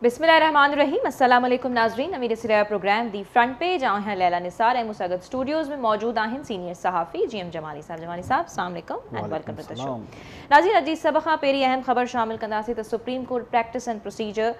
بسم الله الرحمٰن الرحيم السلام عليڪم ناظرين اوهين ڏسي رهيا پروگرام the front page. آئون آهيان ليلا نثار ۽ مون سان گڏ اسٽوڊيوز ۾ موجود آهن سينيئر صحافي جي ايم جمالي صاحب. جمالي صاحب السلام عليڪم ۽ welcome to the show. ناظرين اڄ جي سڀ کان پهرين اهم خبر شامل ڪنداسين ته supreme court practice and procedure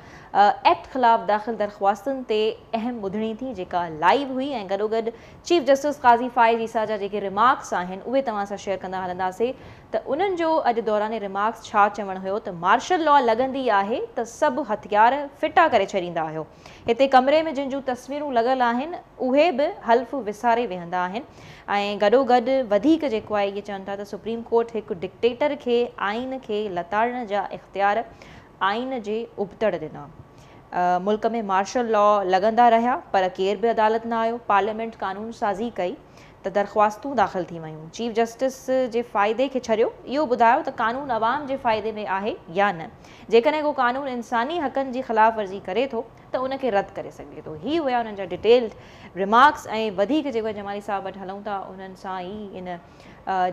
act خلاف داخل درخواستن تي اهم ٻڌڻي ٿي جيڪا لائيو هئي ۽ گڏوگڏ چيف جسٽس قاضي فائز عيسيٰ جا جيڪي ريمارڪس آهن اهي توهان سان شيئر ڪندا هلنداسين ته انهن جو اڄ دوران ريمارڪس ڇا چوڻ هيو ته مارشل لا لڳندي آهي ته سڀ هٿيار ڦٽا ڪري ڇڏيندا آهيو، هتي ڪمري ۾ جن جون تصويرون لڳل آهن اهي به حلف وساري ويهندا آهن ۽ گڏوگڏ وڌيڪ جيڪو آهي اهي چون ٿا ته سپريم ڪورٽ هڪ ڊڪٽيٽر کي آئين کي لتاڙڻ جا اختيار آئين جي ابتڙ ڏنا. ملڪ ۾ مارشل لا لڳندا رهيا پر ڪير به عدالت نه آيو، پارليامينٽ قانون سازي ڪئي ته درخواستون داخل ٿي ويون، چيف جسٽس جي فائدي کي ڇڏيو، اهو ٻڌايو ته قانون عوام جي فائدي ۾ آهي يا نه، جيڪڏهن ڪو قانون انساني حقن جي خلاف ورزي ڪري ٿو ته ان کي رد ڪري سگهجي ٿو. هي هيا انهن جا ڊيٽيلڊ ريمارڪس ۽ وڌيڪ جيڪو جمالي صاحب وٽ هلون ٿا انهن سان ئي ان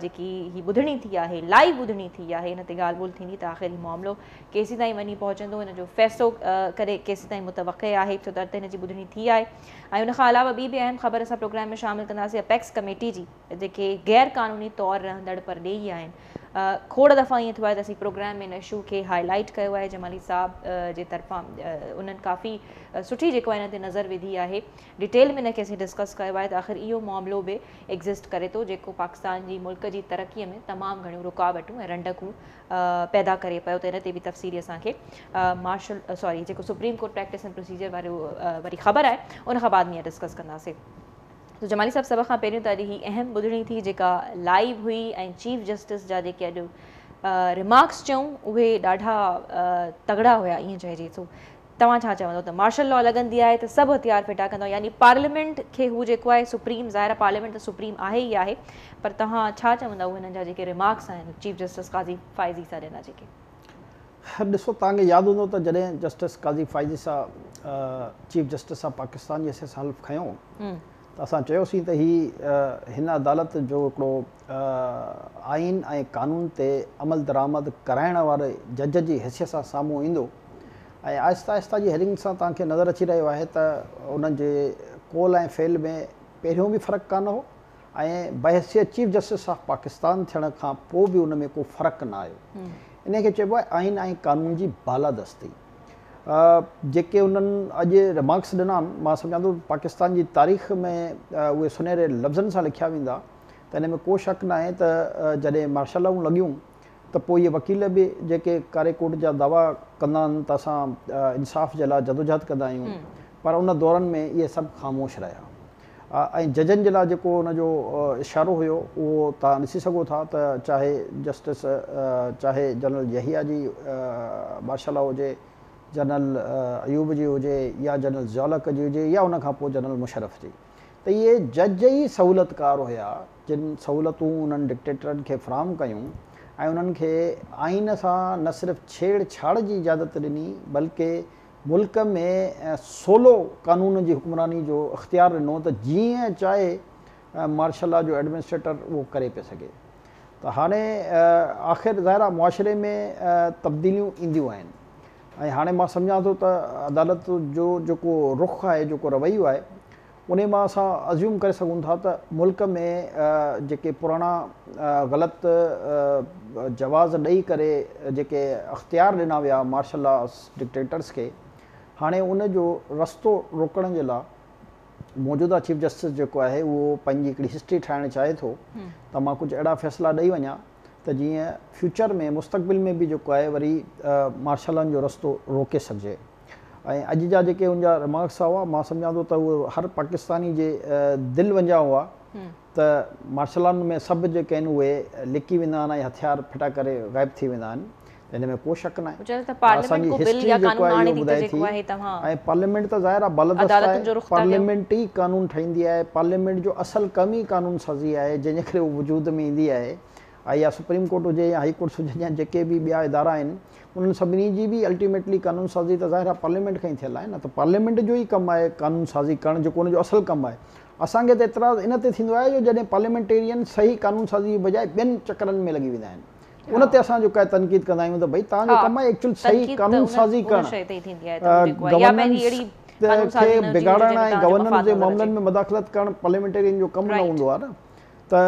جيڪي هي ٻڌڻي ٿي آهي لائيو ٻڌڻي ٿي آهي ان تي ڳالهه ٻولهه ٿيندي ته آخر هي معاملو ڪيسين تائين وڃي پهچندو ان جو فيصلو ڪڏهن ڪيسين تائين متوقع آهي ڇو ته هن جي ٻڌڻي ٿي آهي ۽ ان کان علاوه ٻي به اهم خبر اسان پروگرام ۾ شامل ڪنداسين اپيڪس ڪميٽي جي جيڪي غير قانوني طور رهندڙ پرڏيهي آهن کوڙ دفعا ائين ٿيو آهي ته اسين پروگرام ۾ ان اشو کي هاء لائيٽ ڪيو آهي جمالي صاحب جي طرفان انهن ڪافي سٺي جيڪو آهي ان تي نظر وڌي آهي ڊيٽيل ۾ ان کي اسين ڊسڪس ڪيو آهي ته آخر اهو معاملو به ايگزسٽ ڪري ٿو جيڪو پاڪستان جي ملڪ جي ترقي ۾ تمام گهڻيون رڪاوٽون ۽ رنڊڪون پيدا ڪري پيو ته ان تي به تفصيلي اسان کي مارشل سوري جيڪو supreme court practice and procedure وارو واري خبر آهي ان کان بعد ۾ ڊسڪس ڪنداسين. تو جمالي صاحب سڀ کان پهريون ته اڄ هي اهم ٻڌڻي ٿي جيڪا لائيو هئي ۽ چيف جسٽس جا جيڪي اڄ ريمارڪس چئون اهي ڏاڍا تگڙا هيا ائين چئجي ٿو. توهان ڇا چوندو ته مارشل لا لڳندي آهي ته سڀ هٿيار ڦٽا ڪندو يعني پارليامينٽ کي هو جيڪو آهي سپريم ظاهر آهي پارليامينٽ ته سپريم آهي ئي آهي پر توهان ڇا چوندؤ هنن جا جيڪي ريمارڪس آهن چيف جسٽس قاضي فائز عيسيٰ ڏنا جيڪي. ڏسو توهان کي ياد هوندو ته جڏهن justice Qazi Faez Isa chief justice of Pakistan جي حيثيت سان حلف کنيو ته اسان چيوسين ته هي هن عدالت جو هڪڙو آئين ۽ قانون تي عمل درآمد ڪرائڻ واري جج جي حيثيت سان سامهون ايندو ۽ آهستي آهستي جي هيئرنگ سان توهان کي نظر اچي رهيو آهي ته انهن جي قول ۽ فعل ۾ پهريون به فرق ڪانه هو ۽ بحيثيت چيف جسٽس آف پاڪستان ٿيڻ کان پوء به ان ۾ ڪو فرق نه آيو. انهي کي چئبو آهي آئين ۽ قانون جي بالادستي. جيڪي انهن اڄ ريمارڪس ڏنا آهن مان سمجهان ٿو پاڪستان جي تاريخ ۾ اهي سنهري لفظن سان لکيا ويندا ته ان ۾ ڪو شڪ ناهي ته جڏهن مارشل لائون لڳيون ته پوء اهي وڪيل به جيڪي ڪاري ڪوٽ جا دعويٰ ڪندا آهن ته اسان انصاف جي لاء جدوجهد ڪندا آهيون پر ان دورن ۾ اهي سڀ خاموش رهيا ۽ ججن جي لاء جيڪو ان جو اشارو هيو اهو توهان ڏسي سگهو ٿا ته چاهي جسٽس چاهي جنرل يحيٰ جي مارشل لا هجي جنرل ايوب جي هجي يا جنرل ضياء الحق جي هجي يا ان کان پوء جنرل مشرف جي ته اهي جج ئي سهولتڪار هيا جن سهولتون انهن ڊڪٽيٽرن کي فراهم ڪيون ۽ انهن کي آئين سان نه صرف ڇيڙ ڇاڙ جي اجازت ڏني بلڪه ملڪ ۾ سولو قانون جي حڪمراني جو اختيار ڏنو ته جيئن چاهي مارشل لا جو ايڊمنسٽريٽر اهو ڪري پئي سگهي ته هاڻي آخر ظاهر آهي معاشري ۾ تبديليون اينديون آهن ۽ هاڻي مان سمجهان ٿو ته عدالت جو جيڪو رخ آهي جيڪو رويو آهي انهي مان اسان ازيوم ڪري سگهون ٿا ته ملڪ ۾ جيڪي پراڻا غلط جواز ڏئي ڪري جيڪي اختيار ڏنا ويا مارشل لا ڊڪٽيٽرس کي هاڻي ان جو رستو روڪڻ جي لا موجوده چيف جسٽس جيڪو آهي اهو پنهنجي هڪڙي هسٽري ٺاهڻ چاهي ٿو ته مان ڪجهه اهڙا فيصلا ڏئي وڃان ته جيئن فيوچر ۾ مستقبل ۾ به جيڪو آهي وري مارشل لائن جو رستو روڪي سگهجي ۽ اڄ جا جيڪي ان جا رمارڪس هئا مان سمجهان ٿو ته اهي هر پاڪستاني جي دل ونجا هئا ته مارشل لائن ۾ سڀ جيڪي آهن اهي لڪي ويندا آهن ۽ هٿيار ڦٽا ڪري غائب ٿي ويندا آهن ته ان ۾ ڪو شڪ ناهي اسان جي هسٽري جيڪو آهي اهو ٻڌائي ٿي ۽ پارليامينٽ ته ظاهر آهي بالادست آهي پارليامينٽ ئي قانون ٺاهيندي آهي پارليامينٽ جو اصل ڪم ئي قانون سازي آهي جنهن جي ڪري اهو وجود ۾ ايندي آهي ۽ يا سپريم ڪورٽ هجي يا هائي ڪورٽس هجن يا جيڪي به ٻيا ادارا آهن انهن سڀني جي به الٽيميٽلي قانون سازي ته ظاهر آهي پارليامينٽ کان ئي ٿيل آهي نه ته پارليامينٽ جو ئي ڪم آهي قانون سازي ڪرڻ جيڪو ان جو اصل ڪم آهي اسان کي ته اعتراض ان تي ٿيندو آهي جو جڏهن پارليامينٽيرين صحيح قانون سازي جي بجاء ٻين چڪرن ۾ لڳي ويندا آهن. ان تي اسان جيڪو آهي تنقيد ڪندا آهيون ته ڀئي توهان جو ڪم آهي ايڪچوئل صحيح قانون سازي ڪرڻ، گورننس کي بگاڙڻ ۽ گورننس جي معاملن ۾ مداخلت ڪرڻ پارليامينٽيرين جو ڪم نه هوندو آهي نه. ته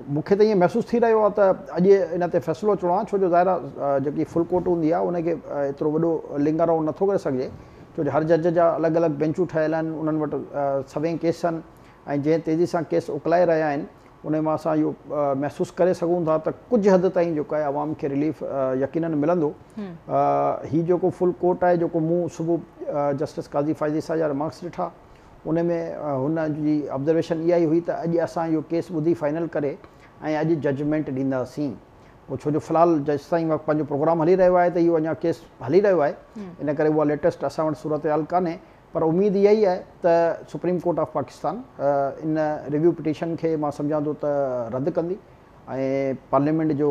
مون کي ته ائين محسوس ٿي رهيو آهي ته اڄ ان تي فيصلو اچڻو آهي، ڇو جو ظاهر آهي جيڪي فل ڪورٽ هوندي آهي ان کي ايترو وڏو لنگر رائونڊ نٿو ڪري سگهجي، ڇو جو هر جج جا الڳ الڳ بينچون ٺهيل آهن، انهن وٽ سوين ڪيس آهن ۽ جنهن تيزي سان ڪيس اڪلائي رهيا آهن ان مان اسان اهو محسوس ڪري سگهون ٿا ته ڪجهه حد تائين جيڪو آهي عوام کي رليف يقينن ملندو. هي جيڪو فل ڪورٽ آهي جيڪو مون صبح جسٽس قاضي فائز عيسيٰ جا رمارڪس ڏٺا ان ۾ هن جي آبزرويشن اها ئي هئي ته اڄ اسان اهو ڪيس ٻڌي فائنل ڪري ۽ اڄ ججمينٽ ڏينداسين. پوء ڇو جو في الحال جيستائين وقت پنهنجو پروگرام هلي رهيو آهي ته اهو اڃا ڪيس هلي رهيو آهي ان ڪري اها ليٽيسٽ اسان وٽ صورتحال ڪانهي پر اميد اها ئي آهي ته supreme court of Pakistan in review petition کي مان سمجهان ٿو ته رد ڪندي ۽ پارليامينٽ جو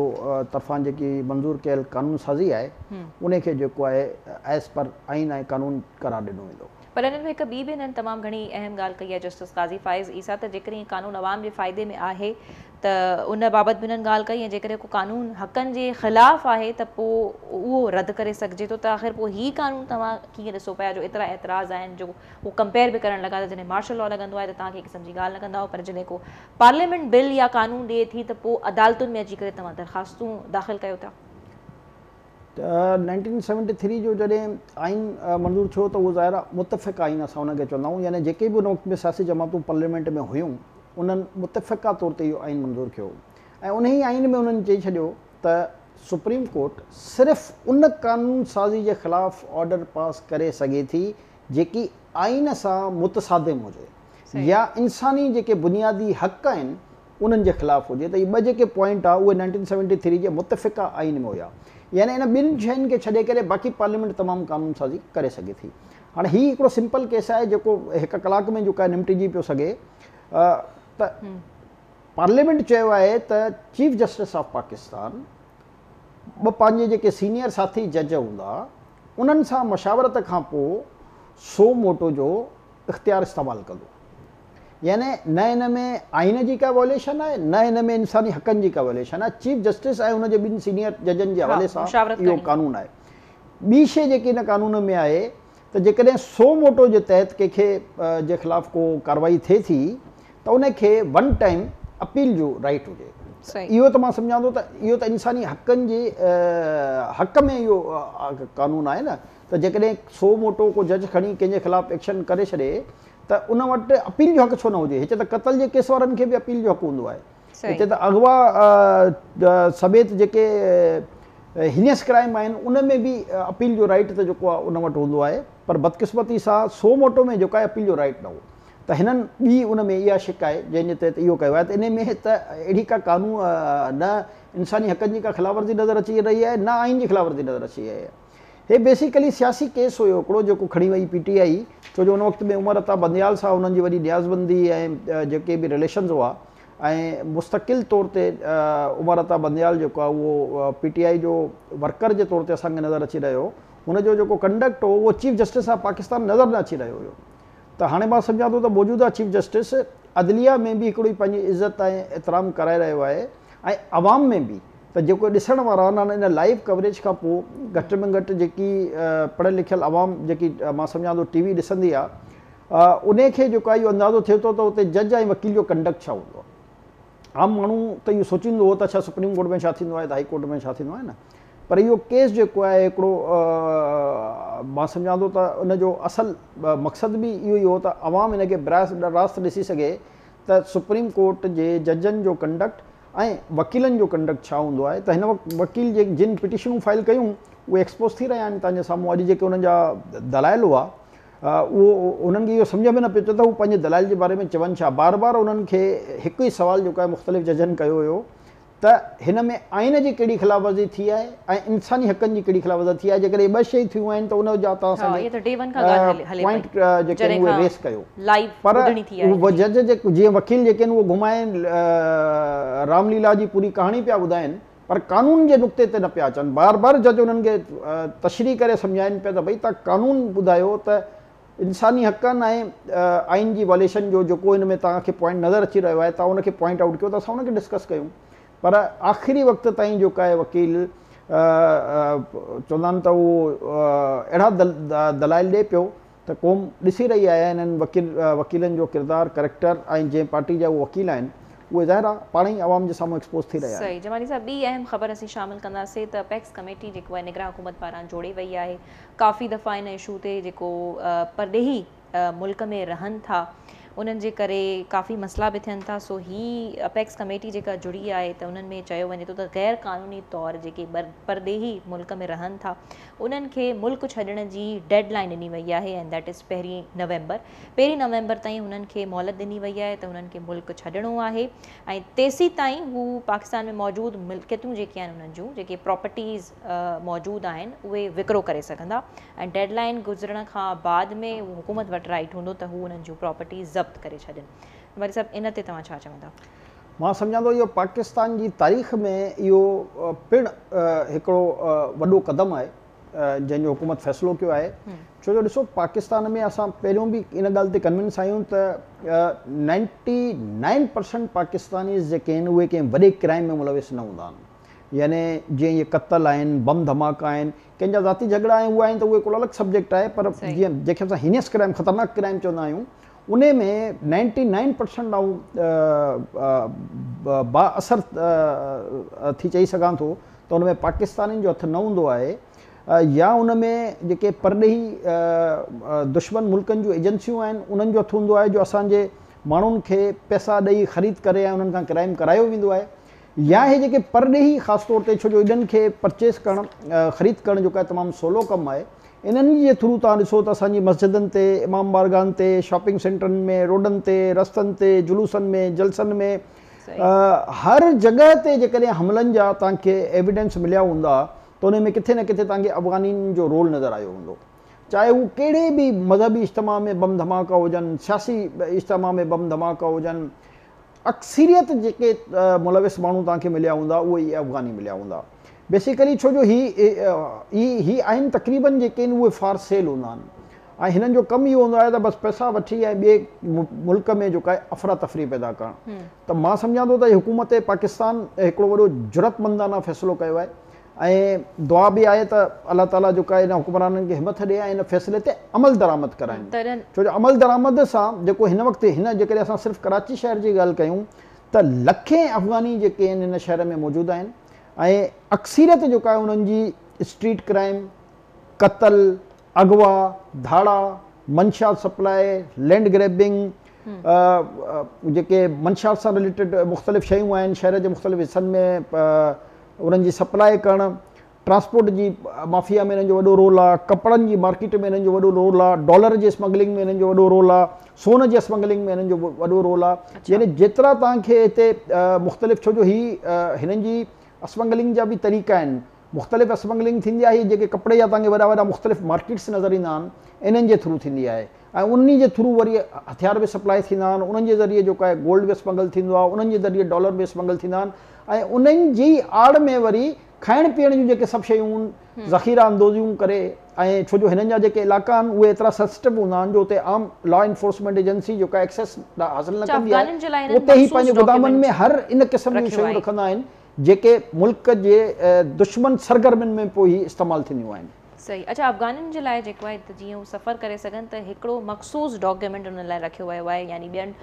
طرفان جيڪي منظور ڪيل قانون سازي آهي ان کي جيڪو آهي ايز پر آئين ۽ قانون قرار ڏنو ويندو. پر انهن ۾ هڪ ٻي به هنن تمام گهڻي اهم ڳالهه ڪئي آهي جسٽس قاضي فائز عيسيٰ ته جيڪڏهن قانون عوام جي فائدي ۾ آهي ته ان بابت به هنن ڳالهه ڪئي ۽ جيڪڏهن ڪو قانون حقن جي خلاف آهي ته پوء اهو رد ڪري سگهجي ٿو ته آخر پوء هي قانون توهان ڪيئن ڏسو پيا جو ايترا اعتراض آهن جو هو ڪمپيئر به ڪرڻ لڳا ته جڏهن مارشل لا لڳندو آهي ته توهان ڪنهن قسم جي ڳالهه نه ڪندا آهيو پر جڏهن ڪو پارليامينٽ بل يا قانون ڏئي ٿي ته پوء عدالتن ۾ اچي ڪري توهان درخواستون داخل ڪيو ٿا. ته نائنٽين سيونٽي ٿري جو جڏهن آئين منظور ٿيو ته اهو ظاهر آهي متفقه آئين اسان ان کي چوندا آهيون يعني جيڪي به ان وقت ۾ سياسي جماعتون پارليامينٽ ۾ هيون انهن متفقه طور تي اهو آئين منظور ڪيو ۽ انهي آئين ۾ انهن چئي ڇڏيو ته سپريم ڪورٽ صرف ان قانون سازي جي خلاف آرڊر پاس ڪري سگهي ٿي جيڪي آئين سان متصادم هجي يا انساني جيڪي بنيادي حق آهن انهن جي خلاف هجي ته اهي ٻه جيڪي پوائنٽ ها اهي نائنٽين سيونٽي ٿري جي متفقه آئين ۾ هيا يعني ان ٻن شين کي ڇڏي ڪري باقي پارليامينٽ تمام قانون سازي ڪري سگهي ٿي. هاڻي هي هڪڙو سمپل ڪيس آهي جيڪو هڪ ڪلاڪ ۾ جيڪو آهي نمٽجي پيو سگهي ته پارليامينٽ چيو آهي ته چيف جسٽس آف پاڪستان ٻه پنهنجي جيڪي سينيئر ساٿي جج هوندا انهن سان مشاورت کان پوء سو موٽو جو اختيار استعمال ڪندو. يعني نه ان ۾ آئين جي ڪا وائوليشن آهي نه ان ۾ انساني حقن جي ڪا وائوليشن آهي. چيف جسٽس ۽ ان جي ٻن سينيئر ججن جي حوالي سان اهو قانون آهي. ٻي شيء جيڪي ان قانون ۾ آهي ته جيڪڏهن سو موٽو جي تحت ڪنهن کي جي خلاف ڪو ڪارروائي ٿئي ٿي ته ان کي ون ٽائيم اپيل جو رائيٽ هجي. اهو ته مان سمجهان ٿو ته اهو ته انساني حقن جي حق ۾ اهو قانون آهي نه ته جيڪڏهن سو موٽو ڪو جج کڻي ڪنهن جي خلاف ايڪشن ڪري ڇڏي ته ان وٽ اپيل جو حق ڇو نه هجي؟ هتي ته قتل جي ڪيس وارن کي به اپيل جو حق هوندو آهي. هتي ته اغوا سميت جيڪي هينيس ڪرائم آهن ان ۾ به اپيل جو رائيٽ ته جيڪو آهي ان وٽ هوندو آهي پر بدقسمتي سان سو موٽو ۾ جيڪو آهي اپيل جو رائيٽ نه هو ته هنن ٻي ان ۾ اها شق آهي جنهن جي تحت اهو ڪيو آهي ته ان ۾ ته اهڙي ڪا قانون نه انساني حقن جي ڪا خلاف ورزي نظر اچي رهي آهي نه آئين جي خلاف ورزي نظر اچي رهي آهي. هي بيسيڪلي سياسي ڪيس هيو هڪڙو جيڪو کڻي وئي پي ٽي آئي ڇو جو ان وقت ۾ عمر عطا بنديال سان انهن جي وڏي نيازمندي ۽ جيڪي به رليشنز هئا ۽ مستقل طور تي عمر عطا بنديال جيڪو آهي اهو پي ٽي آئي جو ورڪر جي طور تي اسان کي نظر اچي رهيو هو هن جو جيڪو ڪنڊڪٽ هو اهو چيف جسٽس آف پاڪستان نظر نه اچي رهيو هيو ته هاڻي مان سمجهان ٿو ته موجوده چيف جسٽس عدليه ۾ به هڪڙو ئي پنهنجي عزت ۽ احترام ڪرائي رهيو آهي ۽ عوام ۾ به ته جيڪو ڏسڻ وارا آهن ان لائيو ڪوريج کان پوء گهٽ ۾ گهٽ جيڪي پڙهيل لکيل عوام جيڪي مان سمجهان ٿو ٽي وي ڏسندي آهي انهي کي جيڪو آهي اهو اندازو ٿئي ٿو ته اتي جج ۽ وڪيل جو ڪنڊڪٽ ڇا هوندو آهي. عام ماڻهو ته اهو سوچيندو هو ته اڇا سپريم ڪورٽ ۾ ڇا ٿيندو آهي ته هائي ڪورٽ ۾ ڇا ٿيندو آهي نه پر اهو ڪيس جيڪو آهي هڪڙو مان سمجهان ٿو ته ان جو اصل مقصد به اهو ئي هو ته عوام ان کي براهه راست ڏسي سگهي ته سپريم ڪورٽ جي ججن جو ڪنڊڪٽ ۽ وڪيلن جو ڪنڊڪٽ ڇا هوندو آهي ته هن وقت وڪيل جي جن پٽيشنون فائل ڪيون اهي ايڪسپوز ٿي رهيا آهن توهان جي سامهون اڄ جيڪي انهن جا دلائل هئا اهو انهن کي اهو سمجهه ۾ نه پيو اچي ته هو پنهنجي دلائل جي باري ۾ چون ڇا بار بار انهن کي هڪ ئي سوال جيڪو آهي مختلف ججن ڪيو هيو ته هن ۾ آئين جي ڪهڙي خلاف ورزي ٿي آهي ۽ انساني حقن جي ڪهڙي خلاف ورزي ٿي آهي جيڪڏهن اهي ٻه شيون ٿيون آهن ته ان جا توهان اسان کي پوائنٽ جيڪي آهن اهي ريس ڪيو پر اهي جج جيئن وڪيل جيڪي آهن اهي گهمائي رام ليلا جي پوري ڪهاڻي پيا ٻڌائين پر قانون جي نقطي تي نه پيا اچن بار بار جج انهن کي تشريح ڪري سمجهائين پيا ته ڀئي توهان قانون ٻڌايو ته انساني حقن ۽ آئين جي واليشن جو جيڪو ان ۾ توهان کي پوائنٽ نظر اچي رهيو آهي توهان ان کي پوائنٽ آئوٽ ڪيو ته اسان ان کي ڊسڪس ڪيون پر آخري وقت تائين جيڪو آهي وڪيل چوندا آهن ته اهو اهڙا دلائل ڏئي پيو ته قوم ڏسي رهي آهي انهن وڪيل وڪيلن جو ڪردار ڪريڪٽر ۽ جنهن پارٽي جا اهي وڪيل آهن اهي ظاهر آهي پاڻ ئي عوام جي سامهون ايڪسپوز ٿي رهيا آهن. صحيح جمالي صاحب ٻي اهم خبر اسين شامل ڪنداسين ته اپيڪس ڪميٽي جيڪو آهي نگران حڪومت پاران جوڙي وئي آهي ڪافي دفعا ان اشو تي جيڪو پرڏيهي ملڪ ۾ رهن ٿا انهن جي ڪري ڪافي مسئلا به ٿين ٿا سو هي اپيڪس ڪميٽي جيڪا جڙي آهي ته انهن ۾ چيو وڃي ٿو ته غير قانوني طور جيڪي پرڏيهي ملڪ ۾ رهن ٿا انهن کي ملڪ ڇڏڻ جي ڊيڊ لائين ڏني وئي آهي ۽ that از پهرين نومبر پهرين نومبر تائين هنن کي مهلت ڏني وئي آهي ته هنن کي ملڪ ڇڏڻو آهي ۽ تيسيتائين هو پاڪستان ۾ موجود ملڪيتون جيڪي آهن انهن جون جيڪي پراپرٽيز موجود آهن اهي وڪرو ڪري سگهندا ۽ ڊيڊ لائين گذرڻ کان بعد ۾ اهو حڪومت وٽ رائيٽ هوندو ته هو انهن جون پراپرٽيز ضبط ڪري ڇڏين. مري صاحب ان تي توهان ڇا چوندا؟ مان سمجهان ٿو اهو پاڪستان جي تاريخ ۾ اهو پڻ هڪڙو وڏو قدم آهي جنهن جو حڪومت فيصلو ڪيو آهي ڇو جو ڏسو پاڪستان ۾ اسان پهريون به ان ڳالهه تي ڪنونس آهيون ته نائنٽي نائن پرسنٽ پاڪستانيز جيڪي آهن اهي ڪنهن وڏي ڪرائم ۾ ملوث نه هوندا آهن يعني جيئن اهي قتل آهن بم ڌماڪا آهن ڪنهن جا ذاتي جهڳڙا آهن اهي آهن ته اهي هڪڙو الڳ سبجيڪٽ آهي پر جيئن جنهن کي اسان هينيس ڪرائم خطرناڪ ڪرائم چوندا آهيون انهي ۾ نائنٽي نائن پرسنٽ آئون با اثر ٿي چئي سگهان ٿو ته ان ۾ پاڪستانين جو هٿ نه هوندو آهي يا ان ۾ جيڪي پرڏيهي دشمن ملڪن جون ايجنسيون آهن انهن جو هٿ هوندو آهي جو اسان جي ماڻهن کي پئسا ڏئي خريد ڪري ۽ انهن کان ڪرائم ڪرايو ويندو آهي يا هي جيڪي پرڏيهي خاص طور تي ڇو جو انهن کي پرچيز ڪرڻ خريد ڪرڻ جيڪو آهي تمام سولو ڪم آهي انهن جي ٿرو توهان ڏسو ته اسان جي مسجدن تي، امام بارگاهن تي، شاپنگ سينٽرن ۾، روڊن تي، رستن تي، جلوسن ۾، جلسن ۾ هر جڳهه تي جيڪڏهن حملن جا توهان کي ايويڊنس مليا هوندا ته انهي ۾ ڪٿي نه ڪٿي توهان کي افغانين جو رول نظر آيو هوندو. چاهي هو ڪهڙي به مذهبي اجتماع ۾ بم ڌماڪا هجن، سياسي اجتماع ۾ بم ڌماڪا هجن، اڪثريت جيڪي ملوث ماڻهو توهان کي مليا هوندا اهي ئي افغاني مليا هوندا بيسيڪلي ڇو جو هي هي آهن تقريبن جيڪي آهن اهي فار سيل هوندا آهن ۽ هنن جو ڪم اهو هوندو آهي ته بس پئسا وٺي ۽ ٻئي ملڪ ۾ جيڪو آهي افراتفري پيدا ڪرڻ ته مان سمجهان ٿو ته حڪومت پاڪستان هڪڙو وڏو جرئتمندانه فيصلو ڪيو آهي ۽ دعا به آهي ته الله تعاليٰ جيڪو آهي ان حڪمرانن کي همٿ ڏئي ۽ ان فيصلي تي عمل درآمد ڪرائين ڇو جو عمل درآمد سان جيڪو هن وقت هن جيڪڏهن اسان صرف ڪراچي شهر جي ڳالهه ڪيون ته لکين افغاني جيڪي آهن هن شهر ۾ موجود آهن ۽ اڪثريت جيڪا آهي انهن جي اسٽريٽ ڪرائم قتل اغوا، ڌاڙا، منشيات سپلاء، لينڊ گريبنگ، جيڪي منشيات سان رليٽيڊ مختلف شيون آهن شهر جي مختلف حصن ۾ انهن جي سپلاء ڪرڻ، ٽرانسپورٽ جي مافيا ۾ انهن جو وڏو رول آهي، ڪپڙن جي مارڪيٽ ۾ انهن جو وڏو رول آهي، ڊالر جي اسمگلنگ ۾ انهن جو وڏو رول آهي، سون جي اسمگلنگ ۾ انهن جو وڏو رول آهي يعني جيترا توهان کي هتي مختلف ڇو جو هي هنن جي اسمگلنگ جا به طريقا آهن مختلف اسمگلنگ ٿيندي آهي جيڪي ڪپڙي جا توهان کي وڏا وڏا مختلف مارڪيٽس نظر ايندا آهن انهن جي ٿرو ٿيندي آهي ۽ انهي جي ٿرو وري هٿيار به سپلاء ٿيندا آهن انهن جي ذريعي جيڪو آهي گولڊ به اسمگل ٿيندو آهي انهن جي ذريعي ڊالر به اسمگل ٿيندا آهن ۽ انهن جي آڙ ۾ وري کائڻ پيئڻ جون جيڪي سڀ شيون ذخيره اندوزيون ڪري ۽ ڇو جو هنن جا جيڪي علائقا آهن اهي ايترا سينسٽو هوندا آهن جو اتي عام لا انفورسمينٽ ايجنسي جيڪا ايڪسيس حاصل نه ڪندي آهي اتي هي پنهنجي گدامن ۾ هر ان قسم جون شيون رکندا آهن جيڪي ملڪ جي دشمن سرگرمين ۾ پوء هي استعمال ٿينديون آهن. صحيح اڇا افغانين جي لاء جيڪو آهي ته جيئن هو سفر ڪري سگهن ته هڪڙو مخصوص ڊاڪيومينٽ انهن لاء رکيو ويو آهي يعني ٻين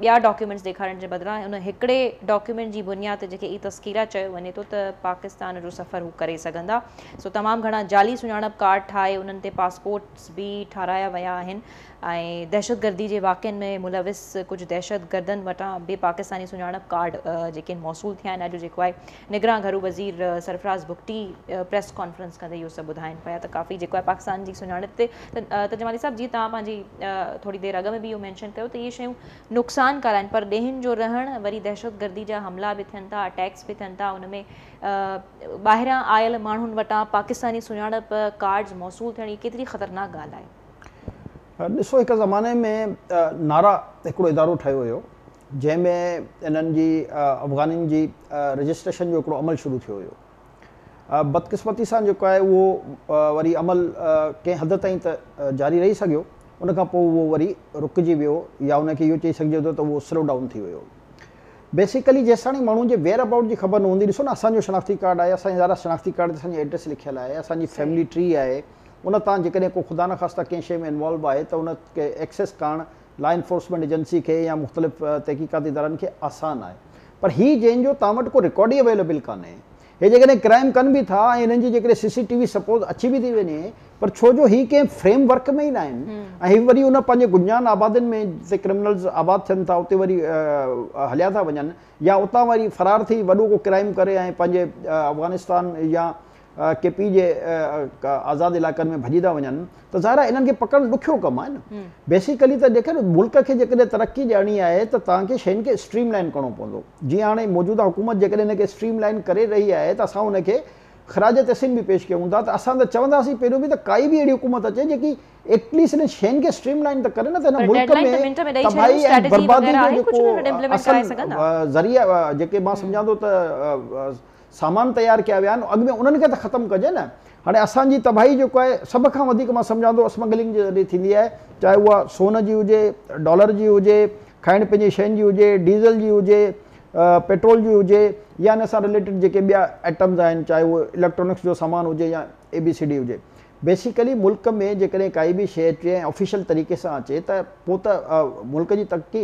ٻيا ڊاڪيومينٽس ڏيکارڻ جي بدران ان هڪڙي ڊاڪيومينٽ جي بنياد تي جيڪي اي تذڪيره چيو وڃي ٿو ته پاڪستان جو سفر هو ڪري سگهندا سو تمام گهڻا جعلي سڃاڻپ ڪارڊ ٺاهي انهن تي پاسپورٽس به ٺارايا ويا آهن ۽ دهشتگردي جي واقعن ۾ ملوث ڪجهه دهشتگردن وٽان به پاڪستاني سڃاڻپ ڪارڊ جيڪي آهن موصول ٿيا آهن. اڄ جيڪو آهي نگران گهرو وزير سرفراز بگٽي پريس ڪانفرنس ڪندي اهو سڀ ٻڌائين پيا ته ڪافي جيڪو آهي پاڪستان جي سڃاڻپ تي ته جمالي صاحب جيئن توهان پنهنجي ٿوري دير اڳ ۾ به اهو مينشن ڪيو ته اهي شيون نقصانڪار آهن پرڏيهين جو رهڻ وري دهشتگردي جا حملا به ٿين ٿا اٽيڪس به ٿين ٿا ان ۾ ٻاهران آيل ماڻهن وٽان پاڪستاني سڃاڻپ ڪارڊز موصول ٿيڻ هي ڪيتري خطرناڪ ڳالهه آهي. ڏسو هڪ زماني ۾ نارا هڪڙو ادارو ٺهيو هيو جنهن ۾ انهن جي افغانين جي رجسٽريشن جو هڪڙو عمل شروع ٿيو هيو بدقسمتي سان جيڪو آهي اهو وري عمل ڪنهن حد تائين ته جاري رهي سگهيو ان کان پوء اهو وري رڪجي ويو يا ان کي اهو چئي سگهجي ٿو ته اهو سلو ڊائون ٿي ويو. بيسيڪلي جيستاڻي ماڻهو جي ويئر ابائوٽ جي خبر نه هوندي ڏسو نه اسان جو شناختي ڪارڊ آهي اسان جي ذرا شناختي ڪارڊ تي اسان جي ايڊريس لکيل آهي اسان جي فيملي ٽري آهي ان تان جيڪڏهن ڪو خدا نخواسته ڪنهن شيء ۾ انوالو آهي ته ان کي ايڪسيس ڪرڻ لا انفورسمينٽ ايجنسي کي يا مختلف تحقيقاتي ادارن کي آسان آهي پر هي جنهن جو توهان وٽ ڪو رڪارڊ ئي اويليبل ڪانهي هي جيڪڏهن ڪرائيم ڪن به ٿا ۽ هنن جي جيڪڏهن سي سي ٽي وي سپوز اچي به ٿي وڃي پر ڇو جو هي ڪنهن فريم ورڪ ۾ ئي نه آهن ۽ هي وري ان پنهنجي گنجان آبادين ۾ جتي ڪرمنلز آباد ٿين ٿا اتي وري هليا ٿا وڃن يا اتان وري فرار ٿي وڏو ڪو ڪرائيم ڪري ۽ پنهنجي افغانستان يا ڪي پي جي آزاد علائقن ۾ ڀڄي ٿا وڃن ته ظاهر آهي انهن کي پڪڙڻ ڏکيو ڪم آهي نه بيسيڪلي ته جيڪر ملڪ کي جيڪڏهن ترقي ڏيارڻي آهي ته توهان کي شين کي اسٽريم لائن ڪرڻو پوندو جيئن هاڻي موجوده حڪومت جيڪڏهن ان کي اسٽريم لائن ڪري رهي آهي ته اسان ان کي خراج تحسين به پيش ڪيون ٿا ته اسان ته چونداسين پهريون به ته ڪائي به اهڙي حڪومت اچي جيڪي ايٽليسٽ انهن شين کي اسٽريم لائن ته ڪري نه ته هن ملڪ ۾ تباهي ۽ بربادي جو جيڪو اصل ذريعا جيڪي مان سمجهان ٿو ته سامان تيار ڪيا ويا آهن اڳ ۾ انهن کي ته ختم ڪجي نه هاڻي اسان جي تباهي جيڪو آهي سڀ کان وڌيڪ مان سمجهان ٿو اسمگلنگ جي ذريعي ٿيندي آهي چاهي اها سون جي هجي ڊالر جي هجي کائڻ پيئڻ جي شين جي هجي ڊيزل جي هجي پيٽرول جي هجي يا ان سان رليٽيڊ جيڪي ٻيا آئٽمز آهن چاهي اهو اليڪٽرانڪس جو سامان هجي يا اي بي سي ڊي هجي بيسيڪلي ملڪ ۾ جيڪڏهن ڪائي به شيء اچي ۽ آفيشل طريقي سان اچي ته پوء ته ملڪ جي ترقي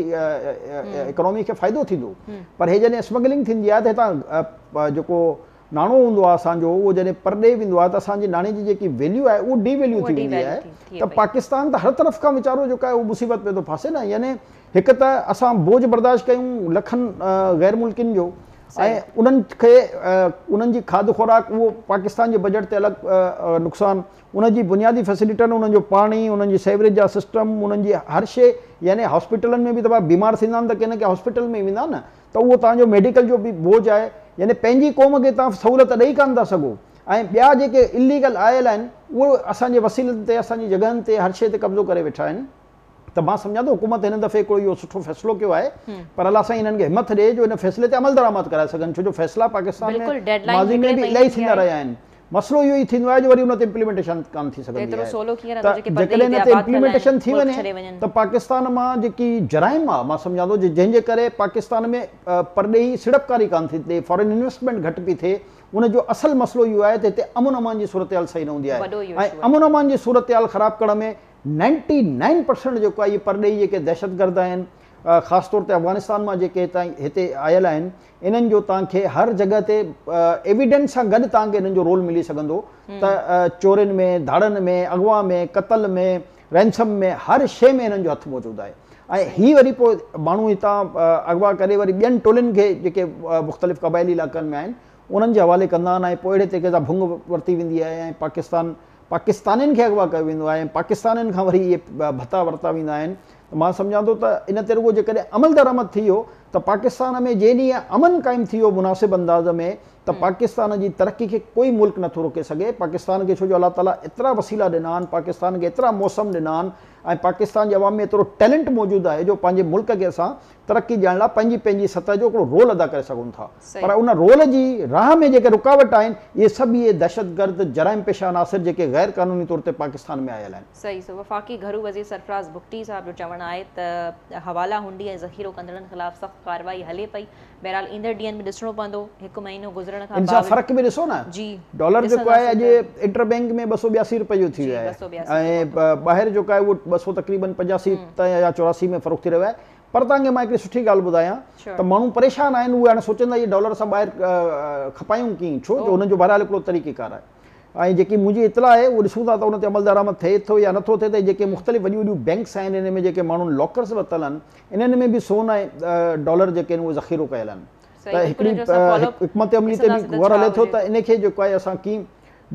اڪانومي کي فائدو ٿيندو پر هي جڏهن اسمگلنگ ٿيندي آهي ته هتان جيڪو ناڻو هوندو آهي اسان جو اهو جڏهن پرڏيهه ويندو آهي ته اسان جي ناڻي جي جيڪي ويليو آهي اهو ڊي ويليو ٿي ويندي آهي ته پاڪستان ته هر طرف کان ويچارو جيڪو آهي اهو مصيبت ۾ ٿو ڦاسي نه يعني هڪ ته اسان بوجه برداشت ڪيون لکن غير ملڪين جو ۽ انهن کي انهن جي کاڌ خوراڪ اهو پاڪستان جي بجيٽ تي الڳ نقصان ان جي بنيادي فيسلٽين انهن جو پاڻي انهن جي سيوريج جا سسٽم انهن جي هر شي يعني هاسپيٽلن ۾ به ته بيمار ٿيندا آهن ته ڪنهن نه ڪنهن هاسپيٽل ۾ ويندا نه ته اهو توهان جو ميڊيڪل جو به بوجه آهي يعني پنهنجي قوم کي توهان سهولت ڏئي ڪانه ٿا سگهو ۽ ٻيا جيڪي اليگل آيل آهن اهي اسان جي وسيلن تي اسان جي جڳهن تي هر شي تي قبضو ڪري ويٺا آهن ته مان سمجهان ٿو حڪومت هن دفعي هڪڙو اهو سٺو فيصلو ڪيو آهي پر الله سائين هنن کي همٿ ڏئي جو ان فيصلي تي عمل درآمد ڪرائي سگهن ڇو جو فيصلا پاڪستان ۾ ماضي ۾ به الاهي ٿيندا رهيا آهن مسئلو اهو ئي ٿيندو آهي جو وري ان تي امپليمينٽيشن ڪانه ٿي سگهندي آهي ته جيڪڏهن ان تي امپليمينٽيشن ٿي وڃي ته پاڪستان مان جيڪي جرائم آهي مان سمجهان ٿو جنهن جي ڪري پاڪستان ۾ پرڏيهي سيڙپڪاري ڪانه ٿي ٿئي فارين انويسٽمينٽ گهٽ پئي ٿئي ان جو اصل مسئلو اهو آهي ته هتي امن امان جي صورتحال صحيح نه هوندي آهي ۽ امن امان جي صورتحال خراب ڪرڻ ۾ نائنٽي نائن پرسنٽ جيڪو آهي اهي پرڏيهي جيڪي دهشتگرد آهن خاص طور تي افغانستان مان جيڪي هتان هتي آيل آهن انهن جو توهان کي هر جڳهه تي ايويڊنس سان گڏ توهان کي انهن جو رول ملي سگهندو ته چورين ۾ ڌاڙن ۾ اغوا ۾ قتل ۾ رينسم ۾ هر شيء ۾ انهن جو هٿ موجود آهي ۽ هي وري پوء ماڻهو هتان اغوا ڪري وري ٻين ٽولين کي جيڪي مختلف قبائلي علائقن ۾ آهن انهن جي حوالي ڪندا آهن ۽ پوء اهڙي طريقي سان ڀنگ ورتي ويندي آهي ۽ پاڪستان پاڪستانين کي اغوا ڪيو ويندو آهي ۽ پاڪستانين کان وري اهي ڀتا ورتا ويندا آهن ته مان سمجهان ٿو ته ان تي رڳو جيڪڏهن عملدرآمد ٿي ويو ته پاڪستان ۾ جنهن ڏينهن امن قائم ٿي ويو مناسب انداز ۾ ته پاڪستان جي ترقي کي ڪوئي ملڪ نٿو روڪي سگهي پاڪستان کي ڇو جو الله تعالي ايترا وسيلا ڏنا آهن پاڪستان کي ايترا موسم ڏنا آهن ۽ پاڪستان جي عوام ۾ ايترو ٽيلنٽ موجود آهي جو پنهنجي ملڪ کي اسان ترقي ڏيڻ لاء پنهنجي پنهنجي سطح جو هڪڙو رول ادا ڪري سگهون ٿا پر ان رول جي راهه ۾ جيڪي رڪاوٽ آهن اهي سڀ اهي دهشتگرد جرائم پيشه عناصر جيڪي غير قانوني طور تي پاڪستان ۾ آيل آهن. صحيح سو وفاقي گهرو وزير سرفراز بگٽي صاحب جو چوڻ آهي ته حوالا هنڊي ۽ ذخيرو ڪندڙن خلاف سخت ڪارروائي هلي پئي بهرحال ايندڙ ڏينهن ۾ ڏسڻو پوندو هڪ مهينو گذرڻ کان ان سان فرق به ڏسو نه جي ڊالر جيڪو آهي اڄ انٽر بينڪ ۾ 282 رپئي جو ٿي ويو آهي ۽ ٻاهر جيڪو آهي اهو 200 تقريبن 85 تائين يا 84 ۾ فروخت ٿي رهيو آهي پر توهان کي مان هڪڙي سٺي ڳالهه ٻڌايان ته ماڻهو پريشان آهن اهي هاڻي سوچن ٿا اهي ڊالر اسان ٻاهر کپايون ڪيئن ڇو جو انهن جو بهرحال هڪڙو طريقي ڪار آهي ۽ جيڪي منهنجي اطلاع آهي اهو ڏسون ٿا ته ان تي عملدرآمد ٿئي ٿو يا نٿو ٿئي ته جيڪي مختلف وڏيون وڏيون بينڪس آهن انهن ۾ جيڪي ماڻهن لاڪرس ورتل آهن انهن ۾ به سون ۽ ڊالر جيڪي آهن اهي ذخيرو ڪيل آهن ته هڪڙي حڪمت عملي تي به غور هلي ٿو ته ان کي جيڪو آهي اسان ڪيئن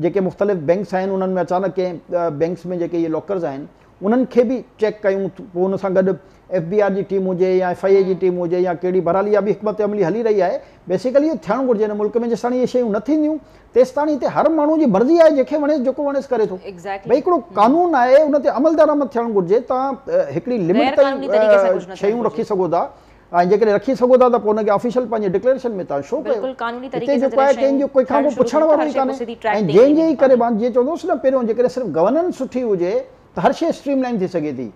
جيڪي مختلف بينڪس آهن انهن ۾ اچانڪ ڪنهن بينڪس ۾ جيڪي اهي لاڪرز آهن انهن کي به چيڪ ڪيون پوء ان سان گڏ ايف بي آر جي ٽيم هجي يا ايف I اي جي ٽيم هجي يا ڪهڙي بهرحال اها به حڪمت عملي هلي رهي آهي بيسيڪلي اهو ٿيڻ گهرجي هن ملڪ ۾ جيستاڻي اهي شيون نه ٿينديون تيستاڻي هتي هر ماڻهو جي مرضي آهي جنهن کي وڻيس جيڪو وڻيس ڪري ٿو ڀئي هڪڙو قانون آهي ان تي عملدرآمد ٿيڻ گهرجي توهان هڪڙي لمٽ تائين شيون رکي سگهو ٿا ۽ جيڪڏهن رکي سگهو ٿا ته پوء ان کي آفيشل پنهنجي ڊڪليريشن ۾ توهان شو ڪيو. هتي جيڪو آهي ڪنهن جو ڪنهن کان ڪو پڇڻ وارو ئي ڪانهي ۽ جنهن جي ئي ڪري مان جيئن چوندو هوس نه پهريون جيڪڏهن صرف گورننس سٺي هجي ته ته هر شيء اسٽريم لائن ٿي سگهي ٿي.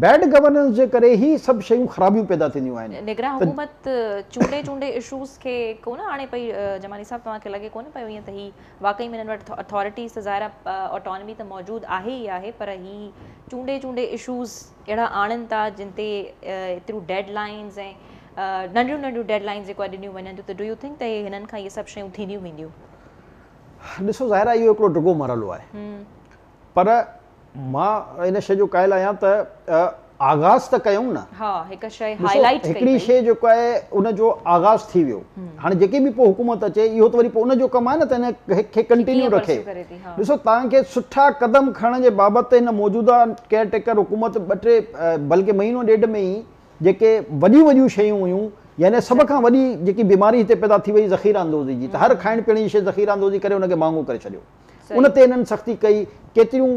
بيڊ گورننس جي ڪري ئي سڀ شيون خرابيون پيدا ٿينديون آهن. نگران حڪومت چونڊي چونڊي اشوز کي ڪونه آڻي پئي جمالي صاحب توهان کي لڳي ڪونه پيو ائين ته هي واقعي ۾ هنن وٽ اٿارٽيز ته ظاهر آهي آٽونمي ته موجود آهي ئي آهي پر هي چونڊي چونڊي اشوز اهڙا آڻن ٿا جن تي ايتريون ڊيڊ لائنز ۽ ننڍيون ننڍيون ڊيڊ لائنز جيڪو آهي ڏنيون وڃن ٿيون ته do you think ته هنن کان اهي سڀ شيون ٿينديون وينديون؟ ڏسو ظاهر آهي اهو هڪڙو ڊگهو مرحلو آهي پر مان ان شيء جو قائل آهيان ته آغاز ته ڪيون نه. ها هڪ شيء هاء لائيٽ ڪئي هڪڙي شيء جيڪو آهي ان جو آغاز ٿي ويو هاڻي جيڪي به پوء حڪومت اچي اهو ته وري پوء ان جو ڪم آهي نه ته ان کي ڪنٽينيو رکي. ڏسو توهان کي سٺا قدم کڻڻ جي بابت هن موجوده ڪيئر ٽيڪر حڪومت ٻه ٽي بلڪه مهينو ڏيڍ ۾ ئي جيڪي وڏيون وڏيون شيون هيون يعني سڀ کان وڏي جيڪي بيماري هتي پيدا ٿي وئي ذخيره اندوزي جي ته هر کائڻ پيئڻ جي شيء ذخيره اندوزي ڪري ان کي مهانگو ڪري ڇڏيو. ان تي هنن سختي ڪئي، ڪيتريون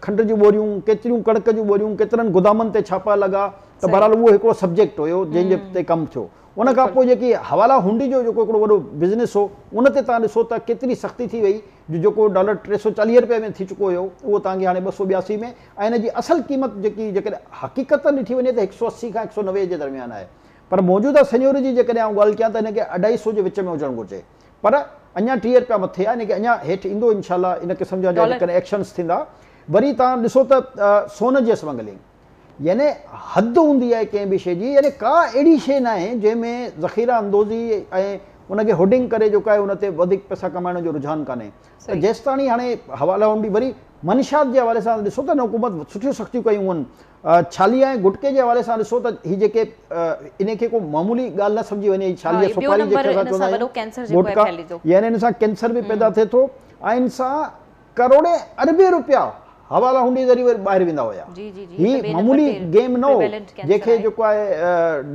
کنڊ جون ٻوريون، ڪيتريون ڪڻڪ جون ٻوريون، ڪيترن گدامن تي ڇاپا لڳا ته بهرحال اهو هڪڙو سبجيڪٽ هيو جنهن جي تي ڪم ٿيو. ان کان پوء جيڪي حوالا هنڊي جو جيڪو هڪڙو وڏو بزنس هو ان تي توهان ڏسو ته ڪيتري سختي ٿي وئي جو جيڪو ڊالر 340 رپئي ۾ ٿي چڪو هيو اهو توهان کي هاڻي 282 ۾ ۽ ان جي اصل قيمت جيڪي جيڪڏهن حقيقتن ڏٺي وڃي ته 180 کان 190 جي درميان آهي پر موجوده سينيوري جي جيڪڏهن آئون ڳالهه ڪيان ته هن کي 250 جي وچ ۾ هجڻ گهرجي. پر اڃا 30 رپيا مٿي آهي ان کي اڃا هيٺ ايندو انشاء الله ان قسم جا جيڪڏهن ايڪشنس ٿيندا. وري توهان ڏسو ته سون جي اسمگلنگ يعني حد هوندي آهي ڪنهن به شيء جي يعني ڪا اهڙي شيء ناهي جنهن ۾ ذخيره اندوزي ۽ ان کي هوڊنگ ڪري جيڪو آهي ان تي وڌيڪ پئسا ڪمائڻ جو رجحان ڪانهي ته جيستاڻي هاڻي حوالا هوندي وري منشيات جي حوالي سان ڏسو ته هن حڪومت سٺيون سختيون ڪيون هن ڇالي ۽ گٽڪي جي حوالي سان ڏسو ته هي جيڪي انهي کي ڪو معمولي ڳالهه نه سمجهي وڃي هي ڇالي سوپاري جنهن کي اسان چوندا آهيون گٽڪا يعني ان سان ڪينسر به پيدا ٿئي ٿو ۽ ان سان ڪروڙين اربين روپيا حوالا هنڊي ذريعي وري ٻاهر ويندا هيا هي معمولي گيم نه هو جنهن کي جيڪو آهي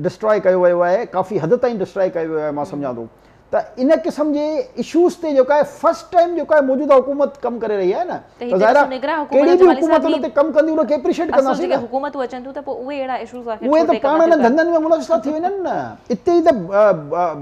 ڊسٽرائي ڪيو ويو آهي ڪافي حد تائين ڊسٽرائي ڪيو ويو آهي مان سمجهان ٿو ته ان قسم جي اشوز تي جيڪو آهي فرسٽ ٽائيم جيڪو آهي موجوده حڪومت ڪم ڪري رهي آهي نه ته ظاهر آهي ڪهڙي به حڪومت ان تي ڪم ڪندي ان کي اپريشيئيٽ ڪنداسين نه حڪومتون اچن ٿيون ته پوء اهي اهڙا اشوز آخر اهي ته پاڻ انهن ڌنڌن ۾ ملوث ٿا ٿي وڃن نه اتي ئي ته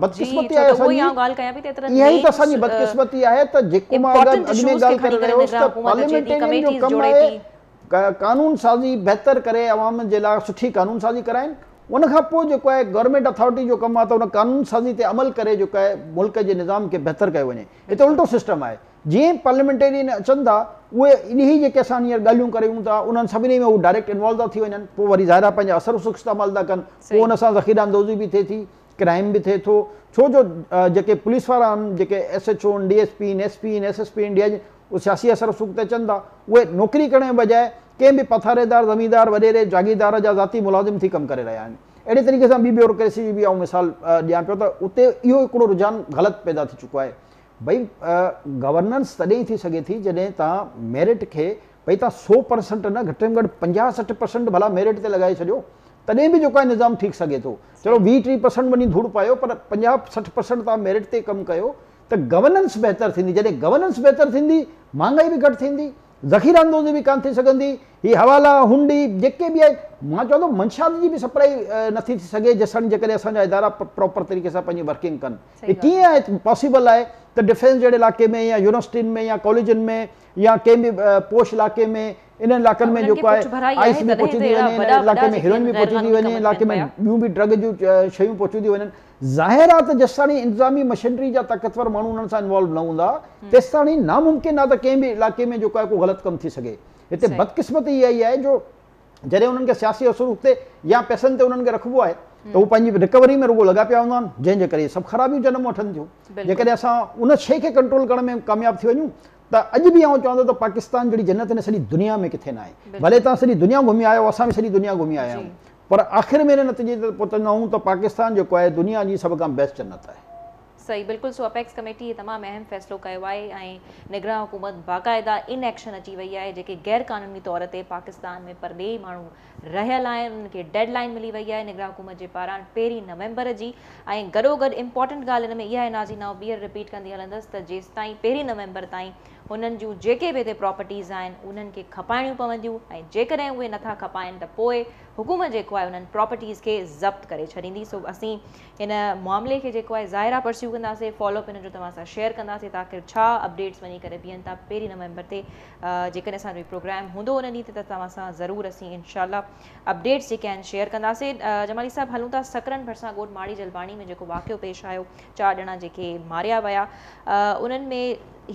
بدقسمتي آهي اسان جي اها ئي ته اسان جي بدقسمتي آهي ته جيڪو مان اڳ ۾ ڳالهه ڪري رهيو هوس ته پارليامينٽيرين جو ڪم آهي قانون سازي بهتر ڪري عوام جي لاء سٺي قانون سازي ڪرائين ان کان پوء جيڪو آهي گورنمينٽ اٿارٽي جو ڪم آهي ته ان قانون سازي تي عمل ڪري جيڪو آهي ملڪ جي نظام کي بهتر ڪيو وڃي هتي الٽو سسٽم آهي جيئن ئي پارليامينٽيرين اچن ٿا اهي انهي جيڪي اسان هينئر ڳالهيون ڪريون ٿا انهن سڀني ۾ هو ڊائريڪٽ انوالو ٿا ٿي وڃن پوء وري ظاهر آهي پنهنجا اثر رسوخ استعمال ٿا ڪن پوء ان سان ذخيره اندوزي به ٿئي ٿي ڪرائيم به ٿئي ٿو ڇو جو جيڪي پوليس وارا آهن جيڪي ايس ايڇ او آهن ڊي ايس پي آهن ايس پي آهن ايس ايس پي آهن ڊي I جي اهي سياسي اثر رسوخ تي اچن ٿا اهي نوڪري ڪرڻ جي بجاء ڪنهن به پاٿاريدار زميندار وڏيري جاگيردار جا ذاتي ملازم ٿي ڪم ڪري رهيا آهن اهڙي طريقي سان ٻي بيوروڪريسي جي به آئون مثال ڏيان پيو ته اتي اهو هڪڙو رجحان غلط پيدا ٿي چڪو آهي ڀئي گورننس تڏهن ئي ٿي سگهي ٿي جڏهن توهان ميرٽ کي ڀئي توهان 100% نه گهٽ ۾ گهٽ 50 60% ڀلا ميرٽ تي لڳائي ڇڏيو تڏهن به جيڪو آهي نظام ٺيڪ سگهي ٿو چلو 20 30% وڃي ڌوڙ پايو پر 50 60% توهان ميرٽ تي ڪم ڪيو ته گورننس بهتر ٿيندي جڏهن گورننس بهتر ٿيندي مهانگائي به گهٽ ٿيندي ذخيره اندوزي به ڪانه ٿي سگهندي هي حوالا هنڊي جيڪي به آهن مان چوان ٿو منشيات جي به سپلائي نٿي ٿي سگهي جيستائين جيڪڏهن اسان جا ادارا پراپر طريقي سان پنهنجي ورڪنگ ڪن هي ڪيئن آهي پاسيبل آهي ته ڊفينس جهڙي علائقي ۾ يا يونيورسٽين ۾ يا ڪاليجن ۾ يا ڪنهن به پوش علائقي ۾ انهن علائقن ۾ جيڪو آهي آئس به پهچي ٿي وڃي انهن علائقي ۾ هيروئن به پهچي ٿي وڃي علائقي ۾ ٻيون به ڊرگ جون شيون پهچيون ٿي وڃن ظاهر آهي ته جيستاڻي انتظامي مشينري جا طاقتور ماڻهو انهن سان انوالو نه هوندا تيستاڻي ناممڪن آهي ته ڪنهن به علائقي ۾ جيڪو آهي ڪو غلط ڪم ٿي سگهي هتي بدقسمتي اها ئي آهي جو جڏهن انهن کي سياسي اثر تي يا پئسن تي انهن کي رکبو آهي ته هو پنهنجي رڪوري ۾ رڳو لڳا پيا هوندا آهن جنهن جي ڪري سڀ خرابيون جنم وٺن ٿيون جيڪڏهن اسان ان شيء کي ڪنٽرول ڪرڻ ۾ ڪامياب ٿي وڃون ته اڄ به آئون چوان ٿو ته پاڪستان جهڙي جنت هن سڄي دنيا ۾ ڪٿي ناهي. ڀلي توهان سڄي دنيا گهمي آيا آهيو، اسان به سڄي دنيا گهمي آيا آهيون پر آخر ۾ ان نتيجي تي پهچندا آهيون ته پاڪستان جيڪو آهي دنيا جي سڀ کان بيسٽ جنت آهي. صحيح بلڪل سو اپيڪس ڪميٽي هي تمام اهم فيصلو ڪيو آهي ۽ نگران حڪومت باقاعده ان ايڪشن اچي وئي آهي جيڪي غير قانوني طور تي پاڪستان ۾ پرڏيهي ماڻهو رهيل آهن انهن کي ڊيڊ لائين ملي وئي آهي نگران حڪومت جي پاران پهرين نومبر جي ۽ گڏوگڏ امپورٽنٽ ڳالهه ان ۾ اها آهي ناظرين آئون ٻيهر رپيٽ ڪندي هلندس ته جيستائين پهرين نومبر تائين هنن جون جيڪي به هتي پراپرٽيز آهن انهن کي کپائڻيون پونديون ۽ جيڪڏهن اهي نٿا کپائن ته پوء حڪومت جيڪو آهي انهن پراپرٽيز کي ضبط ڪري ڇڏيندي. سو اسين هن معاملي کي جيڪو آهي ظاهر آهي پرسيو ڪنداسين، فالو اپ ان جو توهان سان شيئر ڪنداسين ته آخر ڇا اپڊيٽس وڃي ڪري بيهن ٿا. پهرين نومبر تي جيڪڏهن اسان جو هي پروگرام هوندو ان ڏينهن تي ته توهان سان ضرور اسين انشاء الله اپڊيٽس جيڪي آهن شيئر ڪنداسين. جمالي صاحب هلون ٿا سڪرنڊ ڀرسان ڳوٺ ماڙي جلباڻي ۾ جيڪو واقعو پيش آيو، 4 ڄڻا جيڪي ماريا ويا، انهن ۾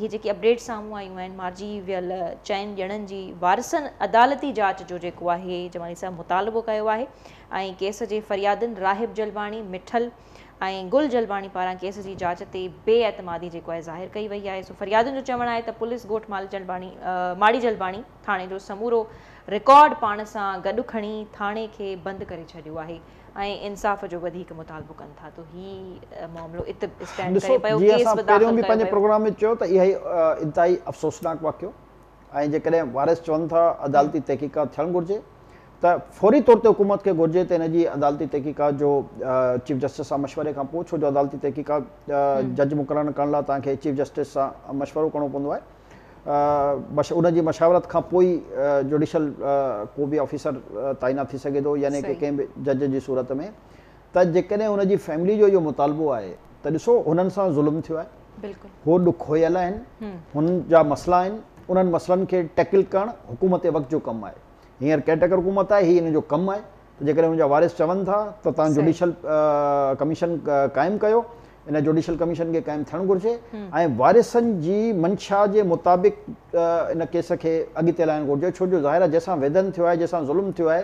هي جيڪي اپڊيٽس سامهون آيون آهن، مارجي ويل 4 ڄڻن جي وارثن عدالتي جاچ جو جيڪو آهي جمالي صاحب مطالبو ڪيو آهي ۽ ڪيس جي فريادين راهب جلباڻي، مٺل ۽ گل جلباڻي پاران ڪيس جي جاچ تي بي اعتمادي جيڪو آهي ظاهر ڪئي وئي آهي. سو فريادين جو چوڻ آهي ته پوليس ڳوٺ ماڙي جلباڻي ٿاڻي جو سمورو رڪارڊ پاڻ سان گڏ کڻي ٿاڻي کي بند ڪري ڇڏيو آهي ۽ انصاف جو وڌيڪ مطالبو ڪن ٿا. ته هي معاملو ات اسٽينڊ ڪري پيو، ڪيس به داخل ڪيو ويو. پروگرام ۾ چيو ته اها انتهائي افسوسناڪ واقعو ۽ جيڪڏهن وارث چون ٿا عدالتي تحقيقات ٿيڻ گهرجي ته فوري طور تي حڪومت کي گهرجي ته ان جي عدالتي تحقيقات جو چيف جسٽس سان مشوري کان پوء، ڇو جو عدالتي تحقيقات جج مقرر ڪرڻ لاء توهان کي چيف جسٽس سان مشورو ڪرڻو پوندو آهي، ان جي مشاورت کان پوء ئي جوڊيشل ڪو به آفيسر تعينات ٿي سگهي ٿو، يعني ڪي ڪنهن به جج جي صورت ۾. ته جيڪڏهن ان جي فيملي جو اهو مطالبو آهي ته ڏسو هنن سان ظلم ٿيو آهي، هو ڏکويل آهن، هنن جا مسئلا آهن، انهن مسئلن کي ٽيڪل ڪرڻ حڪومت وقت جو ڪم آهي. هينئر ڪيئرٽيڪر حڪومت آهي، هي ان جو ڪم آهي ته جيڪڏهن ان جا وارث چون ٿا ته توهان جوڊيشل ڪميشن قائم ڪيو، ان جوڊيشل ڪميشن کي قائم ٿيڻ گهرجي ۽ وارثن جي منشا جي مطابق ان ڪيس کي اڳتي هلائڻ گهرجي، ڇو جو ظاهر آهي جنهن سان ويڌن ٿيو آهي، جنهن سان ظلم ٿيو آهي،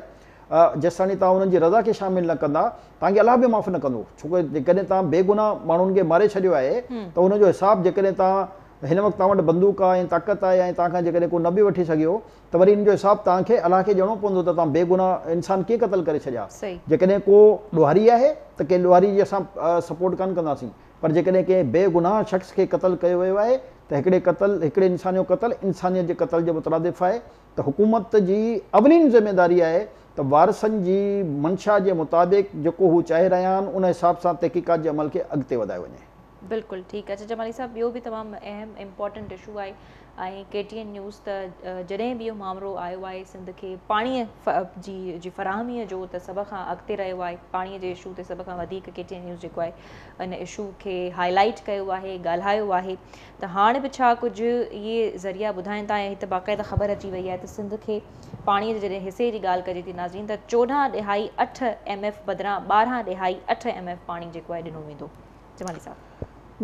جيستاڻي توهان انهن جي رضا کي شامل نه ڪندا، توهان کي الله به معاف نه ڪندو، ڇو ته جيڪڏهن توهان بيگناهه ماڻهن کي ماري ڇڏيو آهي ته ان جو حساب جيڪڏهن توهان هن وقت توهان وٽ بندوق آهي ۽ طاقت آهي ۽ توهان کان جيڪڏهن ڪو نه به وٺي سگهيو ته وري ان جو حساب توهان کي الله کي ڏيڻو پوندو ته توهان بيگناهه انسان ڪيئن قتل ڪري ڇڏيا. جيڪڏهن ڪو ڏوهاري آهي ته ڪنهن ڏوهاري جي اسان سپورٽ ڪانه ڪنداسين پر جيڪڏهن ڪنهن بيگناهه شخص کي قتل ڪيو ويو آهي ته هڪڙي قتل هڪڙي انسان جو قتل انسانيت جي قتل جي مترادف آهي ته حڪومت جي اولين ذميداري آهي ته وارثن جي منشا جي مطابق جيڪو هو چاهي رهيا آهن ان حساب سان تحقيقات جي عمل کي اڳتي وڌايو وڃي. بلڪل ٺيڪ. اچا جمالي صاحب ٻيو به تمام اهم امپورٽنٽ اشو آهي ۽ ڪي ٽي اين نيوز ته جڏهن به اهو مامرو آيو آهي سنڌ کي پاڻي جي جي فراهمي جو ته سڀ کان اڳتي رهيو آهي، پاڻي جي اشو تي سڀ کان وڌيڪ ڪي ٽي اين نيوز جيڪو آهي ان اشو کي هائي لائيٽ ڪيو آهي، ڳالهايو آهي ته هاڻ به ڇا ڪجهه اهي ذريعا ٻڌائين ٿا ۽ هت باقاعده خبر اچي وئي آهي ته سنڌ کي پاڻي جي جڏهن حصي جي ڳالهه ڪجي ٿي ناظرين ته 14.8 ايم ايف بدران 12.8 ايم ايف پاڻي جيڪو آهي ڏنو ويندو. جمالي صاحب.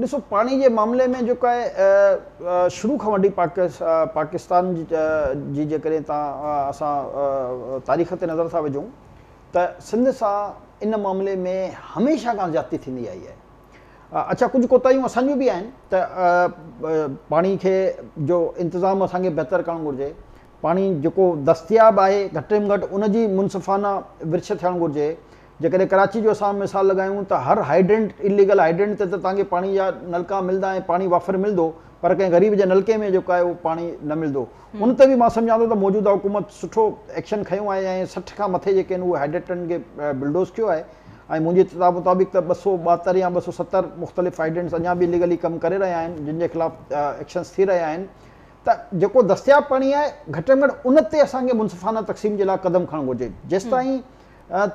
ڏسو پاڻي جي معاملي ۾ جيڪو آهي شروع کان وٺي پاڪستان جي جيڪڏهن تان اسان تاريخ تي نظر ٿا وجهون ته سنڌ سان ان معاملي ۾ هميشه کان زيادتي ٿيندي آئي آهي. اڇا ڪجهه ڪوتاهيون اسان جون به آهن ته پاڻي کي جو انتظام اسان کي بهتر ڪرڻ گهرجي، پاڻي جيڪو دستياب آهي گهٽ ۾ گهٽ ان جي منصفانه ورڇ ٿيڻ گهرجي. جيڪڏهن ڪراچي جو اسان مثال لڳايون ته هر هائيڊرنٽ اليگل هائيڊرنٽ تي ته توهان کي پاڻي جا نلڪا ملندا ۽ پاڻي وافر ملندو پر ڪنهن غريب جي نلڪي ۾ جيڪو آهي اهو پاڻي نه ملندو. ان تي به مان سمجهان ٿو ته موجوده حڪومت سٺو ايڪشن کنيو آهي ۽ 60 کان مٿي جيڪي آهن اهي هائيڊرنٽن کي بلڊوز ڪيو آهي ۽ منهنجي اطلاع مطابق ته 272 يا 270 مختلف هائيڊرنٽس اڃا به اليگلي ڪم ڪري رهيا آهن جن جي خلاف ايڪشنس ٿي رهيا آهن ته جيڪو دستياب پاڻي آهي گهٽ ۾ گهٽ ان تي اسان کي منصفانه تقسيم جي لاء قدم کڻڻ گهرجي. جيستائين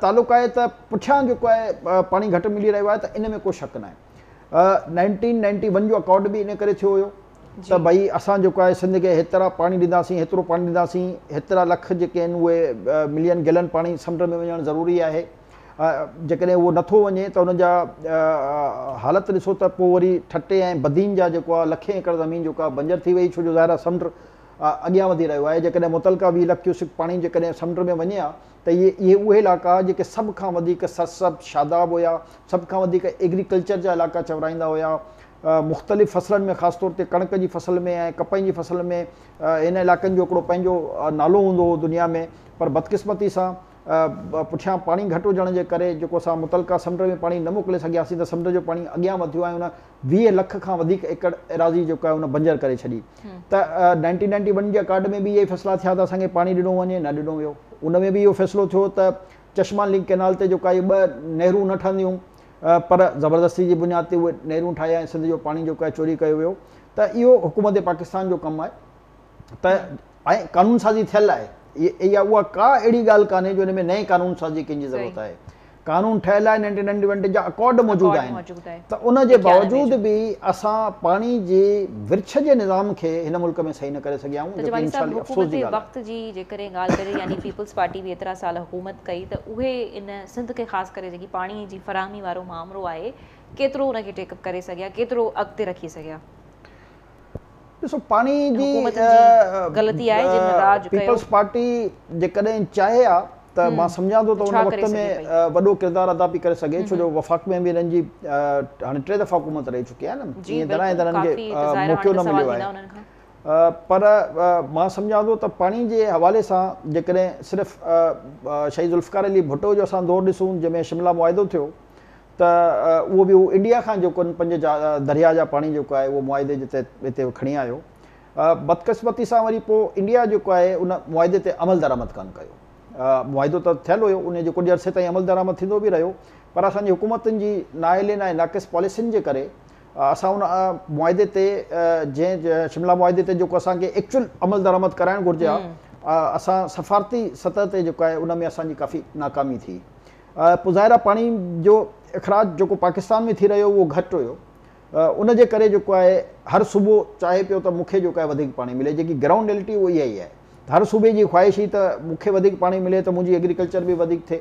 تعلق آهي ته پٺيان جيڪو آهي پاڻي گهٽ ملي رهيو آهي ته ان ۾ ڪو شڪ ناهي. 1991 جو اڪارڊ به ان ڪري ٿيو هيو ته ڀئي اسان جيڪو آهي سنڌ کي هيترا پاڻي ڏينداسين، هيترو پاڻي ڏينداسين، هيترا لک جيڪي آهن اهي ملين گيلن پاڻي سمنڊ ۾ وڃڻ ضروري آهي، جيڪڏهن اهو نٿو وڃي ته ان جا حالت ڏسو ته پوء وري ٺٽي ۽ بدين جا جيڪو آهي لکين ايڪڙ زمين جيڪو آهي بنجر ٿي وئي، ڇو جو ظاهر آهي سمنڊ اڳيان وڌي رهيو آهي، جيڪڏهن متعلقه 20 لک ڪيوسڪ پاڻي جيڪڏهن سمنڊ ۾ وڃي ها ته اهي اهي اهي علائقا هئا جيڪي سڀ کان وڌيڪ سرسبز شاداب هيا، سڀ کان وڌيڪ ايگريڪلچر جا علائقا چورائيندا هيا، مختلف فصلن ۾ خاص طور تي ڪڻڪ جي فصل ۾ ۽ ڪپهه جي فصل ۾ هن علائقن جو هڪڙو پنهنجو نالو هوندو هو دنيا ۾ پر بدقسمتي سان پٺيان پاڻي گهٽ هجڻ جي ڪري جيڪو اسان متعلقه سمنڊ ۾ پاڻي نه موڪلي سگهياسين ته سمنڊ جو پاڻي اڳيان وڌيو ۽ ان 20 لک کان وڌيڪ ايڪڙ ايراضي جيڪا آهي ان بنجر ڪري ڇڏي ته 1991 جي اڪارڊ ۾ به اهي فيصلا ٿيا ته اسان کي پاڻي ڏنو وڃي نه ڏنو ويو ان ۾ به اهو فيصلو ٿيو ته چشما لنڪ ڪينال تي جيڪا اهي ٻه نهرون نه ٺهنديون پر زبردستي جي بنياد تي اهي نهرون ٺاهيا ۽ سنڌ جو پاڻي جيڪو آهي چوري ڪيو ويو ته اهو حڪومت پاڪستان جو ڪم آهي ته ۽ قانون سازي ٿيل آهي. اها اها ڪا اهڙي ڳالهه ڪانهي جو ان ۾ نئين قانون سازي ڪنهن جي ضرورت آهي. قانون ٺهيل آهي 1991 جا اڪارڊ موجود آهن ته ان جي باوجود به اسان پاڻي جي ورڇ جي نظام کي هن ملڪ ۾ صحيح نه ڪري سگهيا آهيون ته جمالي صاحب حڪومت وقت جي جيڪڏهن ڳالهه ڪجي يعني پيپلز پارٽي به ايترا سال حڪومت ڪئي ته اهي ان سنڌ کي خاص ڪري جيڪي پاڻي جي فراهمي وارو مامرو آهي ڪيترو ان کي ٽيڪ اپ ڪري سگهيا ڪيترو اڳتي رکي سگهيا؟ ڏسو پاڻي جي غلطي آهي جن راڄ ڪيو. پيپلز پارٽي جيڪڏهن چاهي ها ته مان سمجهان ٿو ته ان وقت ۾ وڏو ڪردار ادا پئي ڪري سگهي ڇو جو وفاق ۾ به هنن جي هاڻي ٽي دفعا حڪومت رهي چڪي آهي نه ائين ته ناهي ته هنن کي موقعو نه مليو آهي پر مان سمجهان ٿو ته پاڻي جي حوالي سان جيڪڏهن صرف شهيد ذوالفقار علي ڀٽو جو اسان دور ڏسون جنهن ۾ شملا معاهدو ٿيو ته اهو به هو انڊيا کان جيڪو پنج درياء جا پاڻي جيڪو آهي اهو معاهدي جي تحت هتي کڻي آيو. بدقسمتي سان وري پوء انڊيا جيڪو آهي ان معاهدي تي عمل درآمد ڪانه ڪيو. معاهدو ته ٿيل هيو ان جي ڪجهه عرصي تائين عمل درآمد ٿيندو به رهيو پر اسان جي حڪومتن جي نااهلين ۽ ناقص پاليسين جي ڪري اسان ان معاهدي تي جنهن شملا معاهدي تي جيڪو اسان کي ايڪچوئل عمل درآمد ڪرائڻ گهرجي ها اسان سفارتي سطح تي جيڪو آهي ان ۾ اسان جي ڪافي ناڪامي ٿي. پوء ظاهر آهي پاڻي جو اخراج جيڪو پاڪستان ۾ ٿي رهيو اهو گهٽ هيو ان جي ڪري جيڪو آهي هر صوبو چاهي پيو ته مون کي جيڪو آهي وڌيڪ پاڻي ملي جيڪي گرائونڊ ريئلٽي اها اها ئي آهي ته هر صوبي جي خواهش هئي ته مون کي وڌيڪ پاڻي ملي ته منهنجي ايگريڪلچر به وڌيڪ ٿئي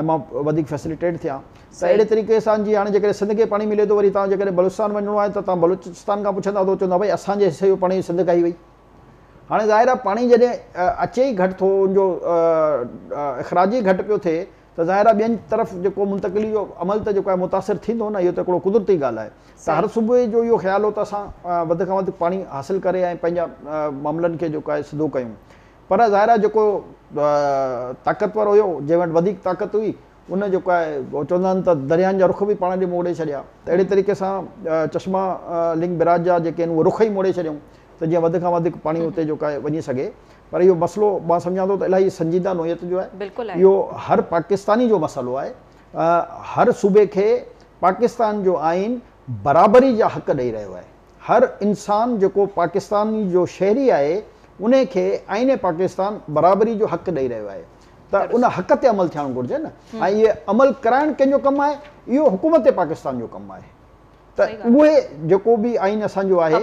۽ مان وڌيڪ فيسليٽيٽ ٿيان ته اهڙي طريقي سان جي هاڻي جيڪڏهن سنڌ کي پاڻي ملي ٿو وري توهان جيڪڏهن بلوچستان وڃڻو آهي ته توهان بلوچستان کان پڇندا ته چوندا ڀئي اسان جي حصي جو پاڻي سنڌ کائي وئي هاڻي ظاهر آهي پاڻي جڏهن اچي ئي گهٽ ٿو ان جو اخراج ئي گهٽ پيو ٿئي ته ظاهر آهي ٻين طرف جيڪو منتقلي جو عمل ته جيڪو آهي متاثر ٿيندو نه اهو ته هڪڙو قدرتي ڳالهه آهي ته هر صوبي جو اهو خيال هو ته اسان وڌ کان وڌ پاڻي حاصل ڪري ۽ پنهنجا معاملن کي جيڪو آهي سڌو ڪيون پر ظاهر آهي جيڪو طاقتور هيو جنهن وٽ وڌيڪ طاقت هئي ان جيڪو آهي چوندا آهن ته درياهن جا رخ به پاڻ ڏي موڙي ڇڏيا ته اهڙي طريقي سان چشما لنڪ بئراج جا جيڪي آهن اهي رخ ئي موڙي ڇڏيائون ته جيئن وڌ کان وڌيڪ پاڻي اتي جيڪو آهي وڃي سگهي پر اهو مسئلو مان سمجهان ٿو ته الاهي سنجيده نوعيت جو آهي اهو هر پاڪستاني جو مسئلو آهي هر صوبي کي پاڪستان جو آئين برابري جا حق ڏئي رهيو آهي هر انسان جيڪو پاڪستان جو شهري آهي ان کي آئين پاڪستان برابري جو حق ڏئي رهيو آهي ته ان حق تي عمل ٿيڻ گهرجي نه ۽ اهي عمل ڪرائڻ ڪنهن جو ڪم آهي اهو حڪومت پاڪستان جو ڪم آهي ته اهي جيڪو به آئين اسان جو آهي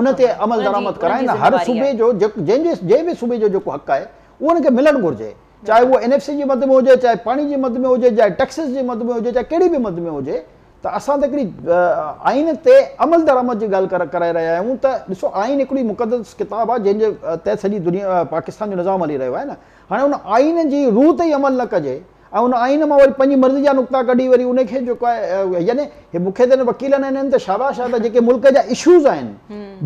ان تي عمل درآمد ڪرائن هر صوبي جو جنهن جي جنهن به صوبي جو جيڪو حق آهي اهو ان کي ملڻ گهرجي چاهي اهو اين ايف سي جي مد ۾ هجي چاهي پاڻي جي مد ۾ هجي چاهي ٽيڪسز جي مد ۾ هجي چاهي ڪهڙي به مد ۾ هجي ته اسان ته هڪڙي آئين تي عمل درآمد جي ڳالهه ڪرائي رهيا آهيون ته ڏسو آئين هڪڙي مقدس ڪتاب آهي جنهن جي تحت سڄي دنيا پاڪستان جو نظام هلي رهيو آهي نه هاڻي ان آئين جي روح تي ئي عمل نه ڪجي ۽ ان آئين مان وري پنهنجي مرضي جا نقطا ڪڍي وري ان کي جيڪو آهي يعني هي مون کي ته وڪيلن آهن ته شاباش آهي ته جيڪي ملڪ جا اشوز آهن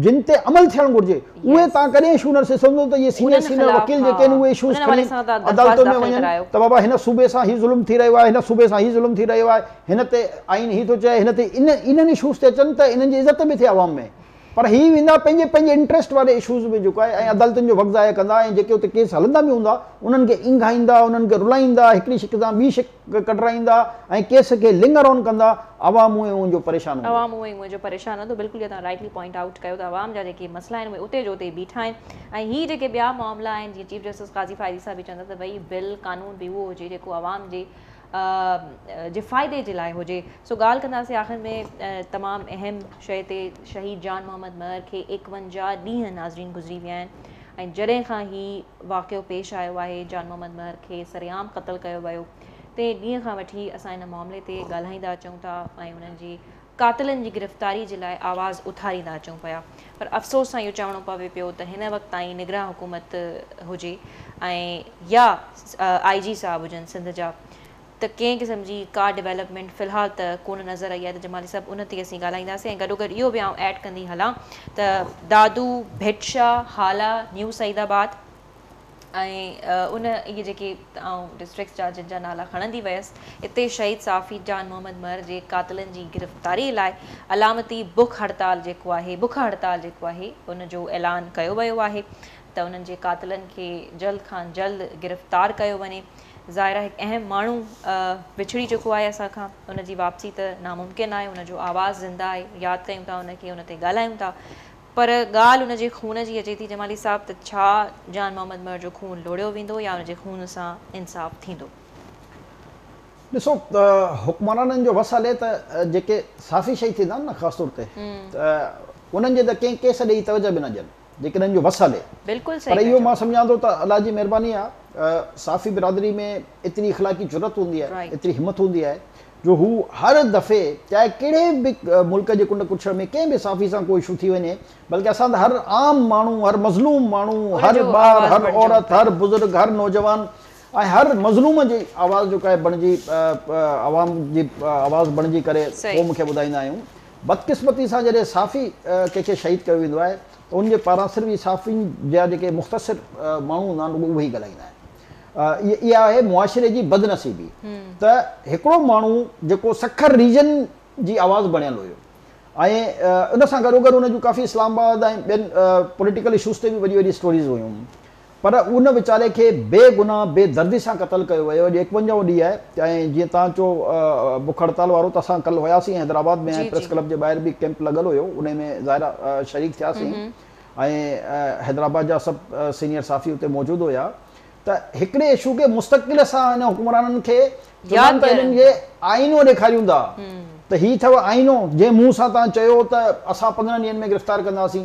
جن تي عمل ٿيڻ گهرجي اهي توهان ڪڏهن اشو نه ڏسندو ته اهي سينيئر سينيئر وڪيل جيڪي آهن اهي اشوز کڻي عدالتن ۾ وڃن ته بابا هن صوبي سان هي ظلم ٿي رهيو آهي هن صوبي سان هي ظلم ٿي رهيو آهي هن تي آئين هي ٿو چئي هن تي انهن اشوز تي اچن ته انهن جي عزت به ٿئي عوام ۾ پر هي ويندا پنهنجي پنهنجي انٽريسٽ واري اشوز ۾ جيڪو آهي ۽ عدالتن جو وقت ضايع ڪندا ۽ جيڪي اتي ڪيس هلندا به هوندا انهن کي اينگهائيندا انهن کي رلائيندا هڪڙي شق تان ٻي شق ڪڍرائيندا ۽ ڪيس کي لنگر آن ڪندا عوام اونئين اونئين جو پريشان هوندو. عوام اونئين اونئين جو پريشان هوندو بلڪل اهو توهان رائٽلي پوائنٽ آئوٽ ڪيو ته عوام جا جيڪي مسئلا آهن اهي اتي جو اتي بيٺا آهن ۽ هي جيڪي ٻيا معاملا آهن جيئن چيف جسٽس قاضي فائزي صاحب به چون ٿا ته ڀئي بل قانون به اهو هجي جيڪو عوام جي جي فائدي جي لاء هجي سو ڳالهه ڪنداسين آخر ۾ تمام اهم شيء تي شهيد جان محمد مهر کي 51 ڏينهن ناظرين گذري ويا آهن ۽ جڏهن کان هي واقعو پيش آيو آهي جان محمد مهر کي سرعام قتل ڪيو ويو تنهن ڏينهن کان وٺي اسان ان معاملي تي ڳالهائيندا اچون ٿا ۽ انهن جي قاتلن جي گرفتاري جي لاء آواز اٿاريندا اچون پيا پر افسوس سان اهو چوڻو پوي پيو ته هن وقت تائين نگران حڪومت هجي ۽ يا آء جي صاحب هجن سنڌ جا ته ڪنهن قسم جي ڪا ڊولپمينٽ في الحال ته ڪونه نظر آئي آهي ته جمالي صاحب ان تي اسين ڳالهائينداسين ۽ گڏوگڏ اهو به آئون ايڊ ڪندي هلان ته دادو، ڀٽ شاهه، هالا، نيو سعيد آباد ۽ ان اهي جيڪي آئون ڊسٽرڪٽس جا جن جا نالا کڻندي ويس اتي شهيد صحافي جان محمد مهر جي قاتلن جي گرفتاري لاء علامتي بک هڙتال جيڪو آهي بک هڙتال جيڪو آهي ان جو اعلان ڪيو ويو آهي ته انهن جي قاتلن کي جلد کان جلد گرفتار ڪيو وڃي ظاهر آهي هڪ اهم ماڻهو وڇڙي چڪو آهي اسان کان ان جي واپسي ته ناممڪن آهي ان جو آواز زنده آهي ياد ڪيون ٿا ان کي ان تي ڳالهايون ٿا. پر ڳالهه ان جي خون جي اچي ٿي جمالي صاحب ته ڇا جان محمد مهر جو خون لوڙهيو ويندو يا ان جي خون سان انصاف ٿيندو؟ ڏسو حڪمرانن جو وس هلي ته جيڪي صحافي شهيد ٿيندا آهن نه خاص طور تي ته انهن جي ته ڪنهن ڪيس ڏي توجه به نه ڏين جيڪڏهن انهن جو وس هلي. بلڪل صحيح پر اهو مان سمجهان ٿو ته الله جي مهرباني آهي صحافي برادري ۾ ايتري اخلاقي جرئت هوندي آهي ايتري همت هوندي آهي جو هو هر دفعي چاهي ڪهڙي به ملڪ جي ڪنڊ ڪڙڇ ۾ ڪنهن به صحافي سان ڪو اشو ٿي وڃي بلڪه اسان ته هر عام ماڻهو هر مظلوم ماڻهو هر ٻار هر عورت هر بزرگ هر نوجوان ۽ هر مظلوم جي آواز جيڪو آهي بڻجي عوام جي آواز بڻجي ڪري قوم کي ٻڌائيندا آهيون. بدقسمتي سان جڏهن صحافي ڪنهن کي شهيد ڪيو ويندو آهي ته ان جي پاران صرف اهي صحافين جا جيڪي مختصر ماڻهو هوندا آهن رڳو اهي ئي ڳالهائيندا آهن. اها آهي معاشري جي بدنصيبي ته هڪڙو ماڻهو جيڪو سکر ريجن جي آواز بڻيل هيو ۽ ان سان گڏوگڏ ان جون ڪافي اسلام آباد ۽ ٻين پوليٽيڪل اشوز تي به وڏي وڏي اسٽوريز هيون پر ان ويچاري کي بي گناهه بي دردي سان قتل ڪيو ويو اڄ ايڪونجاهون ڏينهن آهي ۽ جيئن توهان چئو بک هڙتال وارو ته اسان ڪلهه هياسين حيدرآباد ۾ ۽ پريس ڪلب جي ٻاهر به ڪيمپ لڳل هيو انهي ۾ ظاهر آهي شريڪ ٿياسين ۽ حيدرآباد جا سڀ سينيئر صحافي اتي موجود هيا ته هڪڙي اشو کي مستقل اسان هن حڪمرانن کي چوندا آهن ته هنن کي آئينو ڏيکاريون ٿا ته هي اٿو آئينو جنهن منهن سان توهان چيو ته اسان 15 ڏينهن ۾ گرفتار ڪنداسين.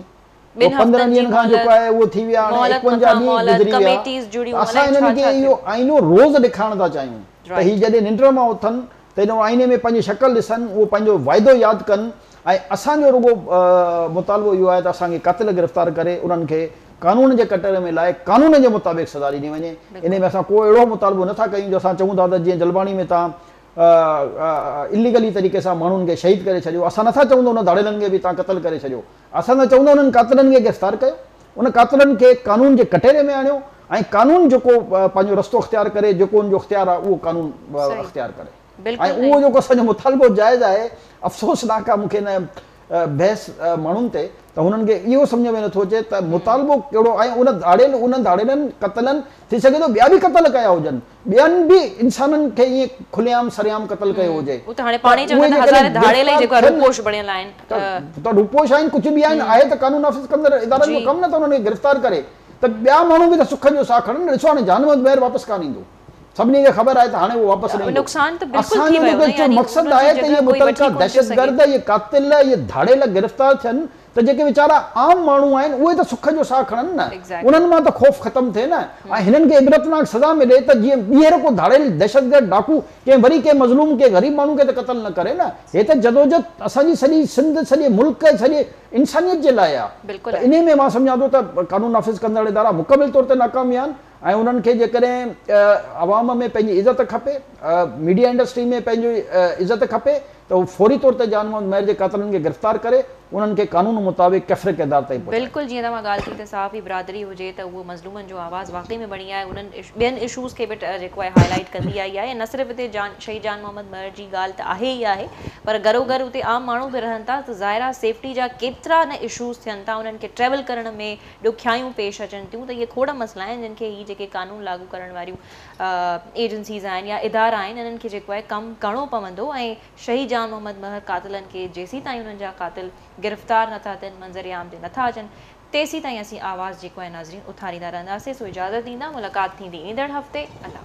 ٻن 15 هفتن جي ڏينهن کان جيڪو مهلت، آهي اهو ٿي ويا هاڻي مهلت 51 مٿان ڏينهن مهلت، گذري ويا ڪميٽيز ته جڙيون اسان الائي هنن ڇا کي ڇا اهو ٿيو. آئينو روز ڏيکارڻ ٿا چاهيون ته هي رائيٽ. جڏهن ننڊ مان اٿن ته ان آئيني ۾ پنهنجي شڪل ڏسن اهو پنهنجو واعدو ياد ڪن ۽ اسان جو رڳو مطالبو اهو آهي ته اسان کي قاتل گرفتار ڪري انهن کي قانون جي ڪٽهڙي ۾ لائي قانون جي مطابق سزا ڏني وڃي انهي ۾ اسان ڪو اهڙو مطالبو نه ٿا ڪيون جو اسان چئون ٿا ته جيئن جلباڻي ۾ توهان اليگلي طريقي سان ماڻهن کي شهيد ڪري ڇڏيو اسان نه ٿا چئون ته ان ڌاڙيلن کي به توهان قتل ڪري ڇڏيو اسان ته چئون ٿا انهن قاتلن کي گرفتار ڪيو، ان قاتلن کي قانون جي ڪٽهڙي ۾ آڻيو ۽ قانون جيڪو پنهنجو رستو اختيار ڪري، جيڪو ان جو اختيار آهي اهو قانون اختيار ڪري ۽ اهو جيڪو اسان جو مطالبو جائز آهي، افسوسناڪ آهي مون کي ان بحث ماڻهن تي ته هنن کي اهو سمجهه ۾ نٿو اچي ته مطالبو ڪهڙو ۽ ان ڌاڙيل انهن ڌاڙيلن قتلن ٿي سگهي ٿو ٻيا به قتل ڪيا هجن. ٻين به انسانن کي ائين کلي عام سرعام قتل ڪيو هجي ته اهي جيڪڏهن گرفتار ٿين ته روپوش آهن ڪجهه به آهن آهي ته قانون نافذ ڪندڙ ادارن جو ڪم نه ته انهن کي گرفتار ڪري ته ٻيا ماڻهو به ته سک جو ساهه کڻن نه ڏسو هاڻي جان محمد مهر واپس ڪانه ايندو سڀني کي خبر آهي ته هاڻي اهو واپس نه ايندو اسان جو جيڪو مقصد آهي ته اهي متعلقه دهشتگرد اهي قاتل اهي ڌاڙيل گرفتار ٿين ته جيڪي ويچارا عام ماڻهو آهن اهي ته سک جو ساهه کڻن نه، انهن مان ته خوف ختم ٿئي نه ۽ هنن کي عبرتناڪ سزا ملي ته جيئن ٻيهر ڪو ڌاڙيل، دهشتگرد، ڊاڪو ڪنهن وري ڪنهن مظلوم ڪنهن غريب ماڻهو کي ته قتل نه ڪري نه. هي ته جدوجھد اسان جي سڄي سنڌ، سڄي ملڪ ۽ سڄي انسانيت جي لاء آهي ته انهي ۾ مان سمجهان ٿو ته قانون نافذ ڪندڙ ادارا مڪمل طور تي ناڪام ويا آهن ۽ انهن کي جيڪڏهن عوام ۾ پنهنجي عزت کپي، ميڊيا انڊسٽري ۾ پنهنجي عزت کپي ته هو فوري طور تي جان محمد مهر جي قاتلن کي گرفتار ڪري انهن کي قانون مطابق ڪيفر ڪردار تائين پهچائي. بلڪل جيئن توهان ڳالهه ڪئي ته صحافي برادري هجي ته اهو مظلومن جو آواز واقعي ۾ بڻي آهي انهن ٻين اشوز کي به جيڪو آهي هائي لائيٽ ڪندي آئي آهي ۽ نه صرف هتي جان شهيد جان محمد مهر جي ڳالهه ته آهي ئي آهي پر گهرو گهر اتي عام ماڻهو به رهن ٿا ته ظاهر آهي سيفٽي جا ڪيترا نه اشوز ٿين ٿا انهن کي ٽريول ڪرڻ ۾ ڏکيائيون پيش اچن ٿيون ته اهي کوڙ مسئلا آهن جن کي هي جيڪي قانون لاڳو ڪرڻ واريون ايجنسيز آهن يا ادارا آهن انهن کي جيڪو آهي ڪم ڪرڻو پوندو ۽ شهيد جان محمد مهر قاتلن کي جيسيتائين انهن جا قاتل گرفتار نٿا ٿين منظر عام تي نٿا اچن تيسيتائين اسين آواز جيڪو آهي ناظرين اٿاريندا رهنداسين سو اجازت ڏيندا ملاقات ٿيندي ايندڙ هفتي الله.